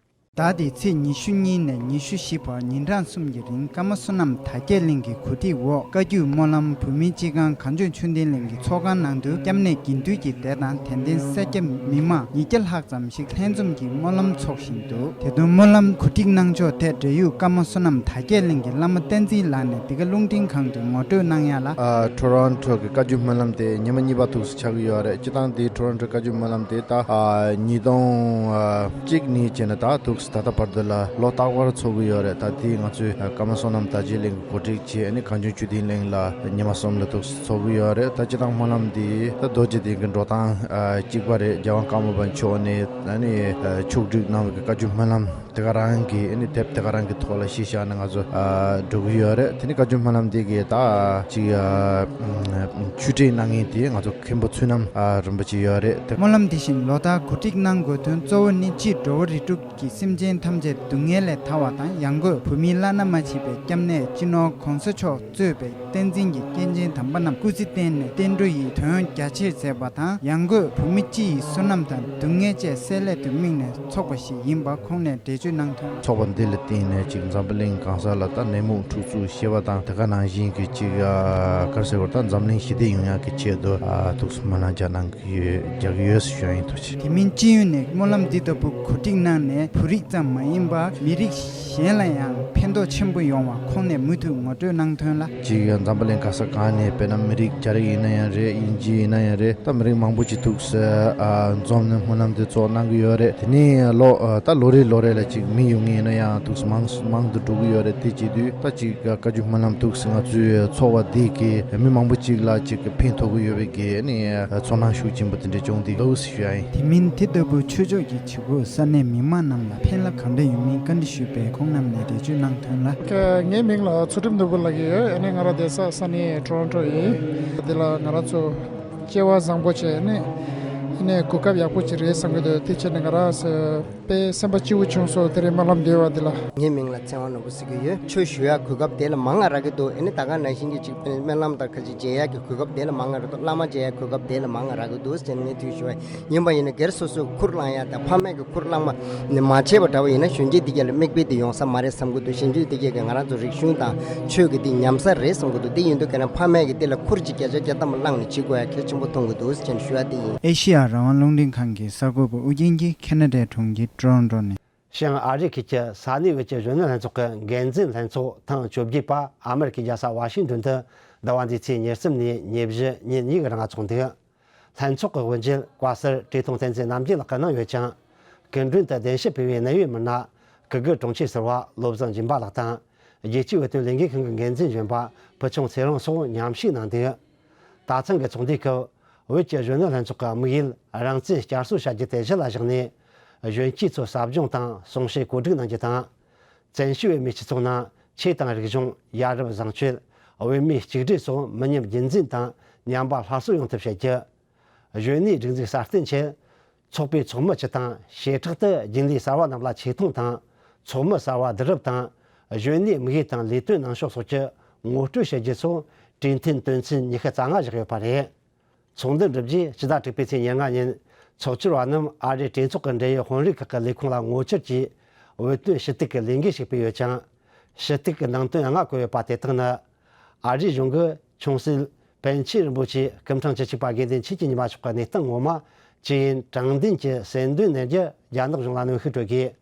ཟླ་འདིའི་ཚེས་ཉི་ཤུ་གཉིས་ནས་ཉི་ཤུ་བཞི་བར་ཉིན་གྲངས་གསུམ་གྱི་རིང་ཀརྨ་བསོད་ནམས་དར་རྒྱས་གླིང་གི་གོ་སྒྲིག་འོག་བཀའ་བརྒྱུད་སྨོན་ལམ་བོད་མིའི་སྤྱི་ཁང་གངས་ལྗོངས་ཆོས་ལྡན་གླིང་གི་ཚོགས་ཁང་ནང་དུ་སྐྱབས་གནས་དགེ་འདུན་གྱི་སྡེ་དང་དད་ལྡན་སེར་སྐྱ་མི་མང་ཉིས་བརྒྱ་ལྷག་ཙམ་ཞིག་ལྷན་འཛོམས་ཀྱིས་སྨོན་ལམ་འཚོགས་བཞིན་འདུག། དེ་དོན་སྨོན་ལམ་གོ་སྒྲིག་གནང་ཕྱོགས་ཐད་འབྲེལ་ཡོད་ཀརྨ་བསོད་ནམས་དར་རྒྱས་གླིང་གི་བླ་མ་བསྟན་འཛིན་ལགས་ནས་འདི་ག་རླུང་འཕྲིན་ཁང་དུ་ངོ་སྤྲོད་གནང་ཡ་ལ། ཨ་ཊོ་རོན་ཊོ་གི་བཀའ་བརྒྱུད་སྨོན་ལམ་དེ་ཉི་མ་གཉིས་པ་ཐུགས་སུ་ཆགས་ཀྱི་ཡོད་རེད། སྤྱིར་བཏང་དེ་ཊོ་རོན་ཊོ་བཀའ་བརྒྱུད་སྨོན་ལམ་དེ་ད་ཨ་ཉིས་སྟོང་ཨ་གཅིག་ནས་བྱས་ནས་ད་ཐུགས་སུ་ད་ལྟ་བར་དུ་ལ་ལོ་རྟག་པར་ཚོགས་ཀྱི་ཡོད་རེད། ད་དེ་ང་ཚོས་ཀརྨ་བསོད་ནམས་དར་རྒྱས་གླིང་གི་གོ་སྒྲིག་བྱས་ནས་གངས་ལྗོངས་ཆོས་ལྡན་གླིང་ལ་ཉི་མ་གསུམ་ལ་ཐུགས་སུ་ཚོགས་ཀྱི་ཡོད་རེད། ད་སྤྱིར་བཏང་སྨོན་ལམ་དེ་ད་རྡོ་རྗེ་གདན་གྱི་འགྲོ་སྟངས་ཨ་གཅིག་པ་རེད། རྒྱལ་དབང་ཀརྨ་པ་མཆོག་ནས་ཨ་ནི་ཨ་ཕྱོགས་སྒྲིག་གནང་བའི་བཀའ་བརྒྱུད་སྨོན་ལམ། དེ་ག་རང་གི་ཨ་ནི་དེབ་དེ་ག་རང་གི་ཐོག་ལ་གཞི་བཞག་ནས་ང་ཚོ་ཨ་འགྲོ་གི་ཡོད་རེད། དེ་ནི་བཀའ་བརྒྱུད་སྨོན་ལམ་དེ་གའི་ད་ཅིག་ཨ་ཆོས་ཁྲིད་གནང་མཁན་དེ་ང་ཚོ་མཁན་པོ་བསོད་ནམས་ཨ་རིན་པོ་ཆེ་ཡོད་རེད། དེ་སྨོན་ལམ་དེ་བཞིན་ལོ་ལྟར་གོ་སྒྲིག་གནང་དགོས་དོན་གཙོ་བོ་ནི་སྤྱིར་འགྲོ་བ་རིགས་དྲུག་གི་སེམས་ཅན་ཐམས་ཅད་སྡུག་བསྔལ་ལས་ཐར་བ་དང་། ཡང་སྒོས་བོད་མིའི་བླ་ན་མ་མཆིས་པའི་སྐྱབས་གནས་སྤྱི་ནོར་༸གོང་ས་མཆོག་གཙོས་པའི་བསྟན་འཛིན་གྱི་སྐྱེས་ཆེན་དམ་པ་རྣམས་སྐུ་ཚེ་བརྟན་ནས་བསྟན་འགྲོ་ཡི་དོན་རྒྱ་ཆེར་མཛད་པ་དང་། ཡང་སྒོས་བོད་མི་སྤྱི་ཡི་བསོད་ནམས་དང་སྡུག་བསྔལ་བཅས་སེལ་སླད་དུ་དམིགས་ནས་འཚོགས་པ་ཞིག་ཡིན་པ་ཁོང་ནས་འགྲེལ་བརྗོད་གནང་དོན། ཚོགས་པ་འདི་ལ་བརྟེན་ནས་ཅིག་འཛམ་བུ་གླིང་གང་ས་ལ་ད་ནད་མུག་འཁྲུག་རྩོད་ཞི་བ་དང་དེ་ག་ནང་བཞིན་གྱི་ཅིག་ཨ་ག་རེ་ཟེར་དགོས་རེད། ད་འཛམ་གླིང་ཞི་བདེ་ཡོང་ཡག་གི་ཆེད་དུ་ཨ་ཐུགས་སུ་སྨོན་ལམ་རྒྱག་གནང་གི་ཡོད། རྒྱག་གི་ཡོད་ཟེར་ཞུ་ཡ་ཡིན། ཐུགས་རྗེ་ཆེ། དེ་མིན་སྤྱི་ཡོངས་ནས་སྨོན་ལམ་འདི་ལྟ་བུ་གོ་སྒྲིག་གནང་ནས་བོད་རིགས་ཙམ་མ་ཡིན་པར་མི་རིགས་གཞན་ལ་ཡང་ཕན་ཐོགས་ཆེན་པོ་ཡོང་བ་ཁོང་ནས་མུ་མཐུད་ངོ་སྤྲོད་གནང་དོན་ལ། ཅིག་འཛམ་བུ་གླིང་ག་ས་གང་ནས་དཔེར་ན་མི་རིགས་རྒྱ་རིགས་ཡིན་ན་ཡང་རེད། དབྱིན་ཇི་ཡིན་ན་ཡང་རེད། ད་མི་རིགས་མང་པོ་ཅིག་ཐུགས་སུ་ཨ་འཛོམས་ནས་སྨོན་ལམ་འདི་ཚོགས་གནང་གི་ཡོད་རེད། དེ་ནས་ལོ་ཨ་ད་ལོ་རེ་ལོ་རེ་ལ་ཅིག་མི་ཡོང་མཁན་ཡིན་ན་ཡང་ཐུགས་སུ་མང་མང་དུ་འགྲོ་གི་ཡོད་རེད། དེ་བྱེད་དུས་ད་ཅིག་བཀའ་བརྒྱུད་སྨོན་ལམ་ཐུགས་སུ་ང་ཚོའི་ཚོགས་པ་འདི་གིས་མི་མང་པོ་ཅིག་ལ་ཅིག་ཕན་ཐོགས་ཀྱི་ཡོད་པའི་གི་ནི་ཚོར་སྣང་ཤུགས་ཆེན་པོ་དེ་འདྲ་བྱུང་འདུག་ཟེར་ཞུ་ཡ་ཡིན། དེ་མིན་དེ་ལྟ་བུ་ཆོས་ཕྱོགས་ཀྱི་བྱེད་སྒོ་ས་གནས་མི་མང་རྣམས་ལ་ཕན་ལ་གང་འདྲ་ཡོད་མིན་བཀའ་འདྲི་ཞུས་པས་ཁོང་རྣམས་ནས་འགྲེལ་བརྗོད་གནང་དོན་ལ། ངའི་མིང་ལ་ཚུལ་ཁྲིམས་ནོར་བུ་ལགས་ཡོད། ཨ་ནི་ང་རང་བསྡད་ས་ས་གནས་ཊོ་རོན་ཊོ་ཡིན། འདི་ལ་ང་རང་ཚོ་སྐྱེ་བ་བཟང་པོ་བྱས་ནས་ཨ་ནི་གོ་སྐབས་ཡག་པོ་ཅིག་རེད་བསམ་གྱི་འདུག། དེ་བྱས་ནས་ང་རང་ཚོ་དཔེ་སེམས་པ་སྐྱིད་པོ་བྱུང་སོང་། དེ་རིང་སྨོན་ལམ་འདུས་པ་འདི་ལ། ངའི་མིང་ལ་ཚེ་དབང་ནོར་བུ་ཟེར་གྱི་ཡོད། ཆོས་ཞུ་ཡག་གོ་སྐབས་དེ་ལ་མང་ང་རག་གི་འདུག། ཨ་ནི་ད་ག་ནང་བཞིན་གྱི་ཅིག་སྨོན་ལམ་དང་ཁ་ཅིག་མཇལ་ཡག་གི་གོ་སྐབས་དེ་ལ་མང་ང་རག་འདུག། བླ་མ་མཇལ་ཡག་གོ་སྐབས་དེ་ལ་མང་ང་རག་གི་འདུག་ཟེར་ནས་ངས་དེ་ཞུ་བ་ཡིན། ཡིན་པ་ཡིན་ན་སྒེར་སོ་སོའི་ཁུར་བླངས་ཡག་དང་ཕ་མས་ཀྱི་ཁུར་བླངས་མ་ནི་མ་བྱས་པ་འདྲ་བོ་ཡིན་ན་གཞོན་སྐྱེས་འདི་གས་ལ་མིག་དཔེ་དེ་ཡོང་ས་མ་རེད་བསམ་གྱི་འདུག། གཞོན་སྐྱེས་འདི་གས་ཀྱིས་ང་རང་ཚོ་རིག་གཞུང་དང་ཆོས་ཀྱི་འདི་ཉམས་ས་རེད་བསམ་གྱི་འདུག། དེ་ཡིན་དུས་ག་ན་ཕ་མས་ཀྱི་འདི་ལ་ཁུར་ཅིག་བརྒྱ་ཆ་བརྒྱ་ཐམ་པ་བླངས་ནས་བྱེད་དགོས་ཡག་གལ་ཆེན་པོ་མཐོང་གི་འདུག་ཟེར་ནས་ཞུ་བ་དེ་ཡིན། ཨེ་ཤེ་ཡ་རང་དབང་རླུང་འཕྲིན་ཁང་གི་གསར་འགོད་པ་ཨུ་རྒྱན་གྱིས་ཁེ་ན་ཌའི་གྲོང་ཁྱེར་ཊོ་རོན་ཊོ་ནས། བྱང་ཨ་རི་ཁུལ་གྱི་ས་གནས་བོད་ཀྱི་གཞོན་ནུ་ལྷན་ཚོགས་ཀྱི་འགན་འཛིན་ལྷན་ཚོགས་ཐེངས་བཅོ་བརྒྱད་པ་ཨ་མེ་རི་ཁའི་རྒྱལ་ས་ཝ་ཤིང་ཏོན་དུ་ཟླ་བ་འདིའི་ཚེས་ཉེར་གསུམ་ནས་ཉེར་བཞི་ཉིན་གཉིས་ཀྱི་རིང་ཚོགས་འདུག། ལྷན་ཚོགས་ཀྱི་དབུ་འབྱེད་བཀའ་ཟུར་བཀྲས་མཐོང་བསྟན་འཛིན་རྣམ་རྒྱལ་ལགས་ཀྱིས་གནང་ཡོད་ཅིང་། སྐུ་མགྲོན་དུ་གདན་ཞུ་ཕུལ་བའི་གནད་ཡོད་མི་སྣ་སྐུ་སྒེར་དྲུང་ཆེ་ཟུར་པ་བློ་བཟང་སྦྱིན་པ་ལགས་དང་རྒྱལ་སྤྱིའི་བོད་དོན་ལས་འགུལ་ཁང་གི་འགན་འཛིན་གཞོན་པ་ཕུར་ཆུང་ཚེ་རིང་སོགས་མཉམ་ཞུགས་གནང་འདུག། ད་ཐེངས་ཀྱི་ཚོགས་འདུའི་སྐབས་ བོད་ཀྱི་གཞོན་ནུ་ལྷན་ཚོགས་ཀྱི་དམིགས་ཡུལ་རང་བཙན་བསྐྱར་གསོ་བྱ་རྒྱུ་དེ་གཞི་ལ་བཞག་ནས། གཞོན་སྐྱེས་ཚོ་ཟབ་སྦྱོང་དང་གསུང་བཤད་གོ་སྒྲིག་གནང་རྒྱུ་དང་། བཙན་བྱོལ་བོད་མིའི་སྤྱི་ཚོགས་ནང་ཆོས་དང་རིག་གཞུང་། ཡ་རབས་བཟང་སྤྱོད། བོད་མིའི་གཅིག་སྒྲིལ་སོགས་མི་ཉམས་རྒྱུན་འཛིན་དང་ཉམས་པ་སླར་གསོ་ཡོང་ཐབས་བྱེད་རྒྱུ། གཞོན་ནུའི་སྒྲིག་འཛུགས་སྲ་བརྟན་ཆེད། ཚོགས་པའི་ཚོགས་མི་སྤྱི་དང་བྱེ་བྲག་ཏུ་རྒྱུན་ལས་གསར་བ་རྣམས་ལ་ཆེ་མཐོང་དང་། ཚོགས་མི་གསར་བ་བསྡུ་རུབ་དང་། གཞོན་ནུའི་དམིགས་ཡུལ་དང་ལས་དོན་གནང་ཕྱོགས་སོགས་ཀྱི་ངོ་སྤྲོད་བྱེད་རྒྱུ་སོགས་གྲོས་མཐུན་དོན་ཚན་ཉི་ཤུ་རྩ་ལྔ་བཞག་ཡོད་པ་རེད། ཚོགས་འདུ་འགྲུབ་རྗེས་ཕྱི་ཟླ་དྲུག་པའི་ཚེས་ཉེར་ལྔ་ཉིན་ཚོགས་བཅར་བ་རྣམས་ཨ་རིའི་གྲོས་ཚོགས་ཀྱི་འབྲེལ་ཡོད་དཔོན་རིགས་ཁག་གི་ལས་ཁུངས་ལ་ངོ་བཅར་གྱིས་བོད་དོན་ཞུ་གཏུག་གི་ལས་འགུལ་ཞིག་སྤེལ་ཡོད་ཅིང་། ཞུ་གཏུག་གི་ནང་དོན་ལྔ་བཀོད་ཡོད་པ་དེ་དག་ནི། ཨ་རིའི་གཞུང་གིས་ཆུང་སྲིད་པཎ་ཆེན་རིན་པོ་ཆེ་སྐུ་ཕྲེང་བཅུ་གཅིག་པ་དགེ་འདུན་ཆོས་ཀྱི་ཉི་མ་མཆོག་གི་གནས་སྟངས་ངོ་མ་ཇི་ཡིན་དྲང་བདེན་གྱི་གསལ་འདོན་གནང་རྒྱུ་རྒྱ་ནག་གཞུང་ལ་གནོན་ཤུགས་སྤྲོད་དགོས།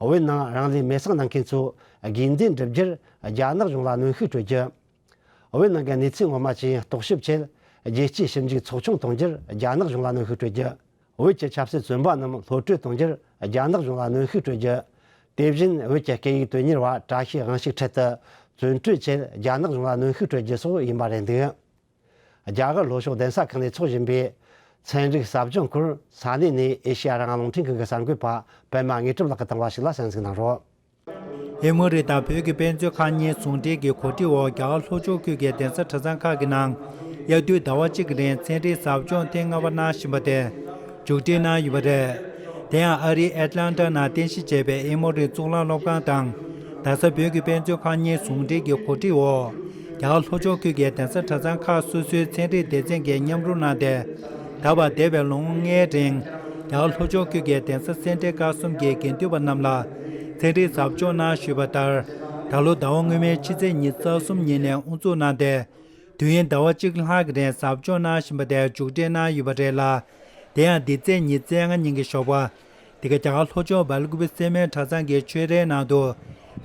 བོད་ནང་རང་ལུས་མེར་སྲེག་གནང་མཁན་ཚོའི་དགོས་འདུན་བསྒྲུབ་རྒྱུར་རྒྱ་ནག་གཞུང་ལ་གནོན་ཤུགས་སྤྲོད་རྒྱུ། བོད་ནང་གི་གནས་ཚུལ་ངོ་མ་ཇི་ཡིན་རྟོག་ཞིབ་ཆེད་རྒྱལ་སྤྱིའི་ཞིབ་འཇུག་ཚོགས་ཆུང་གཏོང་རྒྱུར་རྒྱ་ནག་གཞུང་ལ་གནོན་ཤུགས་སྤྲོད་རྒྱུ། བོད་ཀྱི་ཆབ་སྲིད་བཙོན་པ་རྣམས་གློད་བཀྲོལ་གཏོང་རྒྱུར་རྒྱ་ནག་གཞུང་ལ་གནོན་ཤུགས་སྤྲོད་རྒྱུ། དེ་བཞིན་བོད་ཀྱི་སྐད་ཡིག་དོན་གཉེར་བ་བཀྲ་ཤིས་དབང་ཕྱུག་འཕྲལ་དུ་བཙོན་གྲོལ་ཆེད་རྒྱ་ནག་གཞུང་ལ་གནོན་ཤུགས་སྤྲོད་རྒྱུ་སོགས་ཡིན་པ་རེད་འདུག་རྒྱ་གར་ལྷོ་ཕྱོགས་གདན་ས་ཁག་ནས་འཚོགས་བཞིན་པའི་ཚན་རིག་ཟབ་སྦྱོང་སྐོར་ས་གནས་ནས་ཨེ་ཤེ་ཡ་རང་དབང་རླུང་འཕྲིན་ཁང་གི་གསར་འགོད་པ་པད་མ་དངོས་གྲུབ་ལགས་ཀྱིས་བཏང་བ་ཞིག་ལ་གསན་གཟིགས་གནང་རོགས། ཨེ་མོ་རི་དང་བོད་ཀྱི་དཔེ་མཛོད་ཁང་གཉིས་ཟུང་འབྲེལ་གྱི་གོ་སྒྲིག་འོག་རྒྱ་གར་ལྷོ་ཕྱོགས་ཁུལ་གྱི་གདན་ས་གྲྭ་ཚང་ཁག་གི་ནང་དབྱར་དུས་ཟླ་བ་གཅིག་གི་རིང་ཚན་རིག་ཟབ་སྦྱོང་ཐེངས་ལྔ་པ་གནང་བཞིན་པ་དེ་མཇུག་སྒྲིལ་གནང་ཡོད་པ་རེད། དེ་ཡང་ཨ་རིའི་ཨེཊ་ལན་ཊ་ནང་རྟེན་གཞི་བྱས་པའི་ཨེ་མོ་རི་གཙུག་ལག་སློབ་ཁང་དང་རྡ་ས་བོད་ཀྱི་དཔེ་མཛོད་ཁང་གཉིས་ཟུང་འབྲེལ་གྱི་གོ་སྒྲིག་འོག་རྒྱ་གར་ལྷོ་ཕྱོགས་ཁུལ་གྱི་གདན་ས་གྲྭ་ཚང་ཁག་སོ་སོའི་ཚན་རིག་སྡེ་ཚན་གྱིས་མཉམ་རུབ་གནང་སྟེ། ད་བར་འདས་པའི་ལོ་ངོ་ལྔའི་རིང་རྒྱ་གར་ལྷོ་ཕྱོགས་ཁུལ་གྱི་གདན་ས་སེ་འབྲས་དགའ་གསུམ་གྱི་དགེ་འདུན་པ་རྣམས་ལ་ཚན་རིག་ཟབ་སྦྱོང་གནང་བཞིན་པ་ལྟར། ད་ལོ་ཟླ་བ་སྔོན་མའི་ཕྱི་ཚེས་ཉི་ཤུ་རྩ་གསུམ་ཉིན་ནས་དབུ་འཛུགས་གནང་སྟེ། དུས་ཡུན་ཟླ་བ་གཅིག་ལྷག་གི་རིང་ཟབ་སྦྱོང་གནང་བཞིན་པ་དེ་མཇུག་སྒྲིལ་གནང་ཡོད་པ་རེད་ལ། དེ་ཡང་འདི་ཚེས་ཉི་ཤུ་རྩ་ལྔ་ཉིན་གྱི་ཞོགས་པ། འདི་ག་རྒྱ་གར་ལྷོ་ཕྱོགས་སྦེལ་ཀོབ་སེར་སྨད་གྲྭ་ཚང་གི་ཆོས་རའི་ནང་དུ།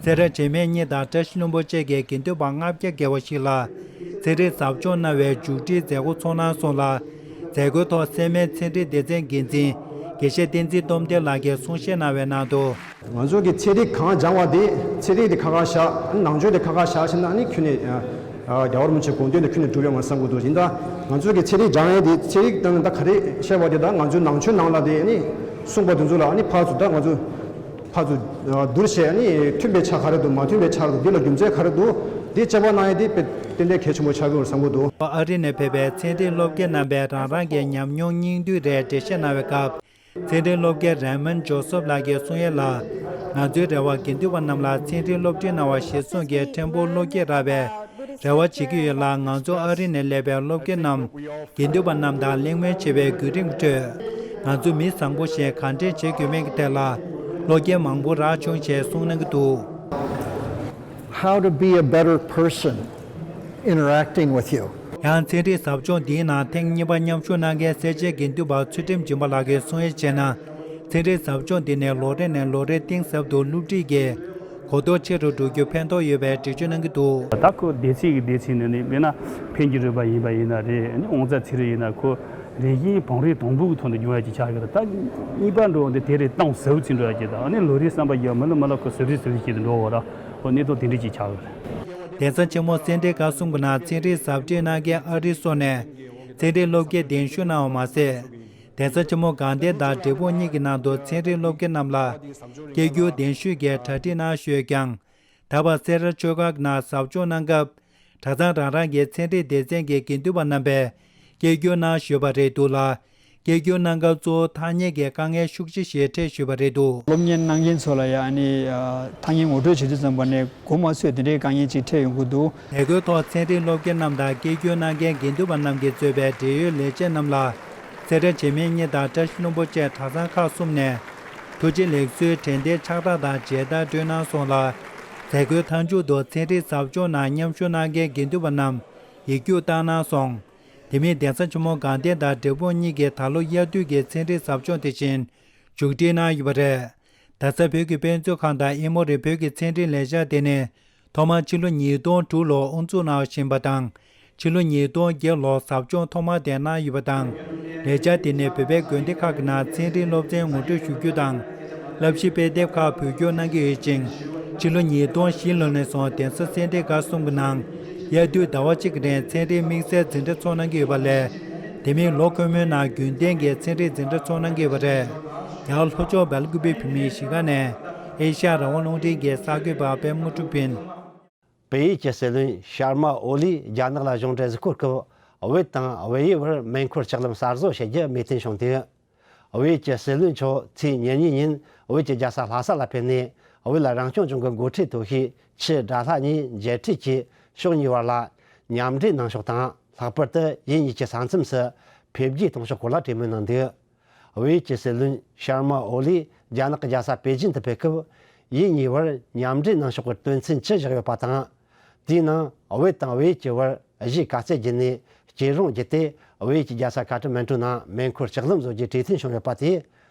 སེ་ར་བྱེས་སྨད་གཉིས་དང་བཀྲ་ཤིས་ལྷུན་པོ་བཅས་ཀྱི་དགེ་འདུན་པ་ལྔ་བརྒྱ་བརྒལ་བ་ཞིག་ལ། ཚན་རིག་ཟབ་སྦྱོང་གནང་བའི་མཇུག་སྒྲིལ་མཛད་སྒོ་ཚོགས་གནང་སོང་ལ། མཛད་སྒོའི་ཐོག་སེར་སྨད་ཚན་རིག་སྡེ་ཚན་འགན་འཛིན་དགེ་བཤེས་བསྟན་འཛིན་སྟོབས་ལྡན་ལགས་ཀྱིས་གསུང་བཤད་གནང་བའི་ནང་དུ། ང་ཚོ་གི་ཚན་རིག་གང་སྦྱང་བ་དེ་ཚན་རིག་དེ་ཁ་ཁ་བཞག་ནང་ཆོས་དེ་ཁ་ཁ་བཞག་ཕྱིན་ན་ནི་ཁྱོན་ནས་རྒྱལ་བ་རིན་པོ་ཆེ་དགོངས་དོན་དེ་ཁྱོན་ནས་འགྲུབ་ཡོང་མ་བསམ་གི་འདུག་ཡིན་ད་ང་ཚོ་གི་ཚན་རིག་སྦྱང་ཡས་དེ་ཚན་རིག་དང་ད་ག་རེ་བཤད་པ་དེ་ད་ང་ཚོའི་ནང་ཆོས་ནང་ལ་དེ་ནི་གསུངས་པ་དེ་ཚོ་ལ་ནི་ཕར་ཚུར་ད་ང་ཚོ་ཕར་ཚུར་བསྡུར་བྱས་ནི་མཐུན་པའི་ཆ་ག་རེ་འདུག་མ་མཐུན་པའི་ཆ་ག་རེ་འདུག་འདི་ལ་རྒྱུ་མཚན་ག་རེ་འདུག་འདི་དཔྱད་པ་གནང་ཡས་དེ་དཔེ་ཏན་ཏན་གལ་ཆེན་པོ་ཆགས་ཀྱི་ཡོད་བསམ་གི་འདུག་ཨ་རི་ནས་ཕེབས་པའི་ཚན་རིག་སློབ་དགེ་རྣམ་པས་རང་རང་གི་ཉམས་མྱོང་སྙིང་བསྡུས་རེ་འགྲེལ་བཤད་གནང་བའི་སྐབས། ཚན་རིག་སློབ་དགེ་རེ་མོན་ཇོ་སེབ་ལགས་ཀྱིས་གསུང་ཡས་ལ། ང་ཚོའི་རེ་བ་དགེ་འདུན་པ་རྣམས་ལ་ཚན་རིག་སློབ་ཁྲིད་གནང་བ་གཞིར་བཟུང་གིས་ཕྲན་བུ་བློ་སྐྱེད་རག་པའི་རེ་བ་བྱེད་ཀྱི་ཡོད་ལ། ང་ཚོ་ཨ་རི་ནས་སླེབས་པའི་སློབ་དགེ་རྣམས་དགེ་འདུན་པ་རྣམས་དང་གླེང་མོལ་བྱེད་པའི་བརྒྱུད་རིམ་ཁྲོད། ང་ཚོ་མི་བཟང་པོ་ཞིག་ག་འདྲས་བྱེད་དགོས་མིན་གྱི་ཐད་ལ་བློ་སྐྱེད་མང་པོ་རག་བྱུང་ཞེས་གསུངས་གནང་གི་འདུག How to be a better person interacting with you. ཡང་ཚན་རིག་ཟབ་སྦྱོང་འདིའི་ནང་ཐེངས་གཉིས་པ་མཉམ་ཞུགས་གནང་མཁན་སེར་བྱེས་དགེ་འདུན་པ་ཚུལ་ཁྲིམས་སྦྱིན་པ་ལགས་ཀྱིས་གསུང་ཡས་བྱས་ན། ཚན་རིག་ཟབ་སྦྱོང་འདི་ནི་ལོ་རེ་ནས་ལོ་རེ་གཏིང་ཟབ་ཏུ་སློབ་ཁྲིད་ཀྱི་གོ་རྟོགས་ཆེ་རུ་འགྲོ་རྒྱུ་ཕན་ཐོགས་ཡོད་པའི་འགྲེལ་བརྗོད་གནང་གི་འདུག་ད་ཁོ་སྡེ་ཚན་གྱི་སྡེ་ཚན་ནི་ནི་དཔེར་ན་ཕན་གྱི་རོལ་པ་ཡིན་པ་ཡིན་ན་རེད། ཨ་ནི་དབང་རྩ་ཚེ་རིང་ཡིན་ན་ཁོ་རེ་བཞིན་བང་རིམ་དང་པོ་གི་ཐོག་ནས་སྦྱོང་ཡ་ཅིག་ཆགས་ཀྱི་རེད། ད་གཉིས་པ་འགྲོ་འདི་དེ་རེད་བཏང་ཟབ་ཚིག་འགྲོ་ཡ་ཅིག་དང་ཨ་ནི་ལོ་རེའི་བསམ་པ་ཡ་མི་ལ་མི་ལ་ཁོ་ཟབ་རིག་ཟབ་རིག་ཅིག་འགྲོ་བ་ར་ཁོ་གནས་ཐོག་དེ་འདྲ་ཅིག་ཆགས་ཀྱི་རེད། གདན་ས་ཆེན་མོ་སེ་འབྲས་དགའ་གསུམ་གྱི་ནང་ཚན་རིག་ཟབ་ཁྲིད་གནང་མཁན་ཨ་རིའི་སོ་ནས་ཚན་རིག་སློབ་དགེ་གདན་ཞུ་གནང་བ་མ་ཟད། གདན་ས་ཆེན་མོ་དགའ་ལྡན་དང་འབྲས་སྤུངས་གཉིས་ཀྱི་ནང་དུ་ཚན་རིག་སློབ་དགེ་རྣམས་ལ་སྐད་སྒྱུར་གདན་ཞུས་ཀྱིས་གྲ་སྒྲིག་གནང་ཞུས་ཀྱང་། ད་བར་སེ་ར་ཆོས་སྒར་ནང་ཟབ་སྦྱོང་གནང་སྐབས། གྲྭ་ཚང་རང་རང་གི་ཚན་རིག་སྡེ་ཚན་གྱི་དགེ་འདུན་པ་རྣམ་པས་སྐད་སྒྱུར་གནང་ཞུས་པ་རེད་འདུག་ལ། སྐད་སྒྱུར་གནང་སྐབས་གཙོ་བོ་ཐ་སྙད་ཀྱི་དཀའ་ངལ་ཤུགས་ཆེ་ཞིག་འཕྲད་ཞུས་པ་རེད་འདུག་སློབ་གཉེར་གནང་མཁན་ཚོ་ལ་ཡང་ཨ་ནི་ཐ་སྙད་ངོ་སྤྲོད་བྱེད་དུས་ཙམ་པ་ནས་གོ་མ་ཚོད་དེ་འདྲའི་དཀའ་ངལ་ཅིག་འཕྲད་ཡོང་གི་འདུག་མཛད་སྒོའི་ཐོག་ཚན་རིག་སློབ་དགེ་རྣམས་དང་སྐད་སྒྱུར་གནང་མཁན་དགེ་འདུན་པ་རྣམས་ཀྱིས་གཙོས་པའི་འབྲེལ་ཡོད་ལས་བྱེད་རྣམས་ལ། སེ་ར་བྱེས་སྨད་གཉིས་དང་བཀྲ་ཤིས་ལྷུན་པོ་བཅས་གྲྭ་ཚང་ཁག་གསུམ་ནས། ཐུགས་རྗེ་ལེགས་གསོའི་དྲན་རྟེན་ཕྱག་རྟགས་དང་མཇལ་དར་སྤྲོད་གནང་སོང་ལ། མཛད་སྒོའི་མཐའ་མཇུག་ཏུ་ཚན་རིག་ཟབ་སྦྱོང་ནང་མཉམ་ཞུགས་གནང་མཁན་དགེ་འདུན་པ་རྣམས་ཡིག་རྒྱུགས་བཏང་གནང་སོང་། དེ་མིན་གདན་ས་ཆེན་མོ་དགའ་ལྡན་དང་འབྲས་སྤུངས་གཉིས་ཀྱིས་ད་ལོ་དབྱར་དུས་ཀྱི་ཚན་རིག་ཟབ་སྦྱོང་དེ་བཞིན་མཇུག་སྒྲིལ་གནང་ཡོད་པ་རེད། རྡ་ས་བོད་ཀྱི་དཔེ་མཛོད་ཁང་དང་ཨེ་མོ་རི་བོད་ཀྱི་ཚན་རིག་ལས་འཆར་དེ་ནི་ཐོག་མར་ཕྱི་ལོ་ཉིས་སྟོང་དྲུག་ལོར་དབུ་འཛུགས་གནང་བཞིན་པ་དང་། ཕྱི་ལོ་ཉིས་སྟོང་བརྒྱད་ལོར་ཟབ་སྦྱོང་ཐོག་མ་དེ་གནང་ཡོད་པ་དང་། ལས་འཆར་དེ་ནི་བོད་པའི་དགོན་སྡེ་ཁག་གི་ནང་ཚན་རིག་སློབ་ཚན་ངོ་སྤྲོད་ཞུ་རྒྱུ་དང་། བསླབ་གཞི་དཔེ་དེབ་ཁག་འབུལ་སྐྱོར་གནང་གི་ཡོད་ཅིང་། ཕྱི་ལོ་ཉིས་སྟོང་བཞི་ལོ་ནས་བཟུང་གདན་ས་སེ་འབྲས་དགའ་གསུམ་གྱི་ནང་། དབྱར་དུས་ཟླ་བ་གཅིག་གི་རིང་ཚན་རིག་དམིགས་བསལ་འཛིན་གྲྭ་འཚོགས་གནང་གི་ཡོད་པ་ལས། དེ་མིན་ལོ་འཁོར་མོའི་ནང་རྒྱུན་ལྡན་གྱི་ཚན་རིག་འཛིན་གྲྭ་ཚོགས་གནང་གི་ཡོད་པ་རེད། རྒྱ་གར་ལྷོ་ཕྱོགས་སྦེལ་ཀུ་པེ་བོད་མིའི་གཞིས་ཀ་ནས་ཨེ་ཤ་ཡ་རང་དབང་རླུང་འཕྲིན་གྱི་གསར་འགོད་པ་པད་མ་གྲུབ་ཡིན། བལ་ཡུལ་གྱི་སྲིད་བློན་ཤར་མ་ཨོ་ལིས་རྒྱ་ནག་ལ་གཞུང་འབྲེལ་གཟིགས་སྐོར་སྐབས། བོད་དང་བལ་ཡུལ་བར་མེ་འཁོར་ལྕགས་ལམ་གསར་བཟོ་བྱེད་རྒྱུ་མོས་མཐུན་བྱུང་འདུག། བལ་ཡུལ་གྱི་སྲིད་བློན་མཆོག་ཚེས་ཉེར་གཉིས་ཉིན་བོད་ཀྱི་རྒྱལ་ས་ལྷ་ས་ལ་ཕེབས་ནས། བོད་ལ་རང་སྐྱོང་ལྗོངས་ཀྱི་འགོ་ཁྲིད་དོན་གཅོད་ཆུ་དགྲ་ལྷ་གཉིས་མཇལ་འཕྲད་ཀྱིས་ཕྱོགས་གཉིས་བར་ལ་མཉམ་འབྲེལ་གནང་ཕྱོགས་དང་། ལྷག་པར་དུ་ཡུལ་གཉིས་ཀྱི་ས་མཚམས་སུ་འཕེལ་རྒྱས་གཏོང་ཕྱོགས་སྐོར་ལ་གྲོས་མོལ་གནང་འདུག། བལ་ཡུལ་གྱི་སྲིད་བློན་ཤར་མ་ཨོ་ལིས་རྒྱ་ནག་གི་རྒྱལ་ས་པེ་ཅིན་དུ་ཕེབས་སྐབས། ཡུལ་གཉིས་བར་མཉམ་འབྲེལ་གནང་ཕྱོགས་ཀྱི་དོན་ཚན་བཅུ་བཞག་ཡོད་པ་དང་། དེའི་ནང་བོད་དང་བལ་ཡུལ་གྱི་བར་གཞིས་ཀ་རྩེ་བརྒྱུད་ནས་སྐྱིད་རོང་བརྒྱུད་དེ་བལ་ཡུལ་གྱི་རྒྱལ་ས་ཁ་ཐ་མན་ཀྲུ་ནང་མེ་འཁོར་ལྕགས་ལམ་བཟོ་རྒྱུའི་གྲོས་མཐུན་བྱུང་ཡོད་པ་དེས།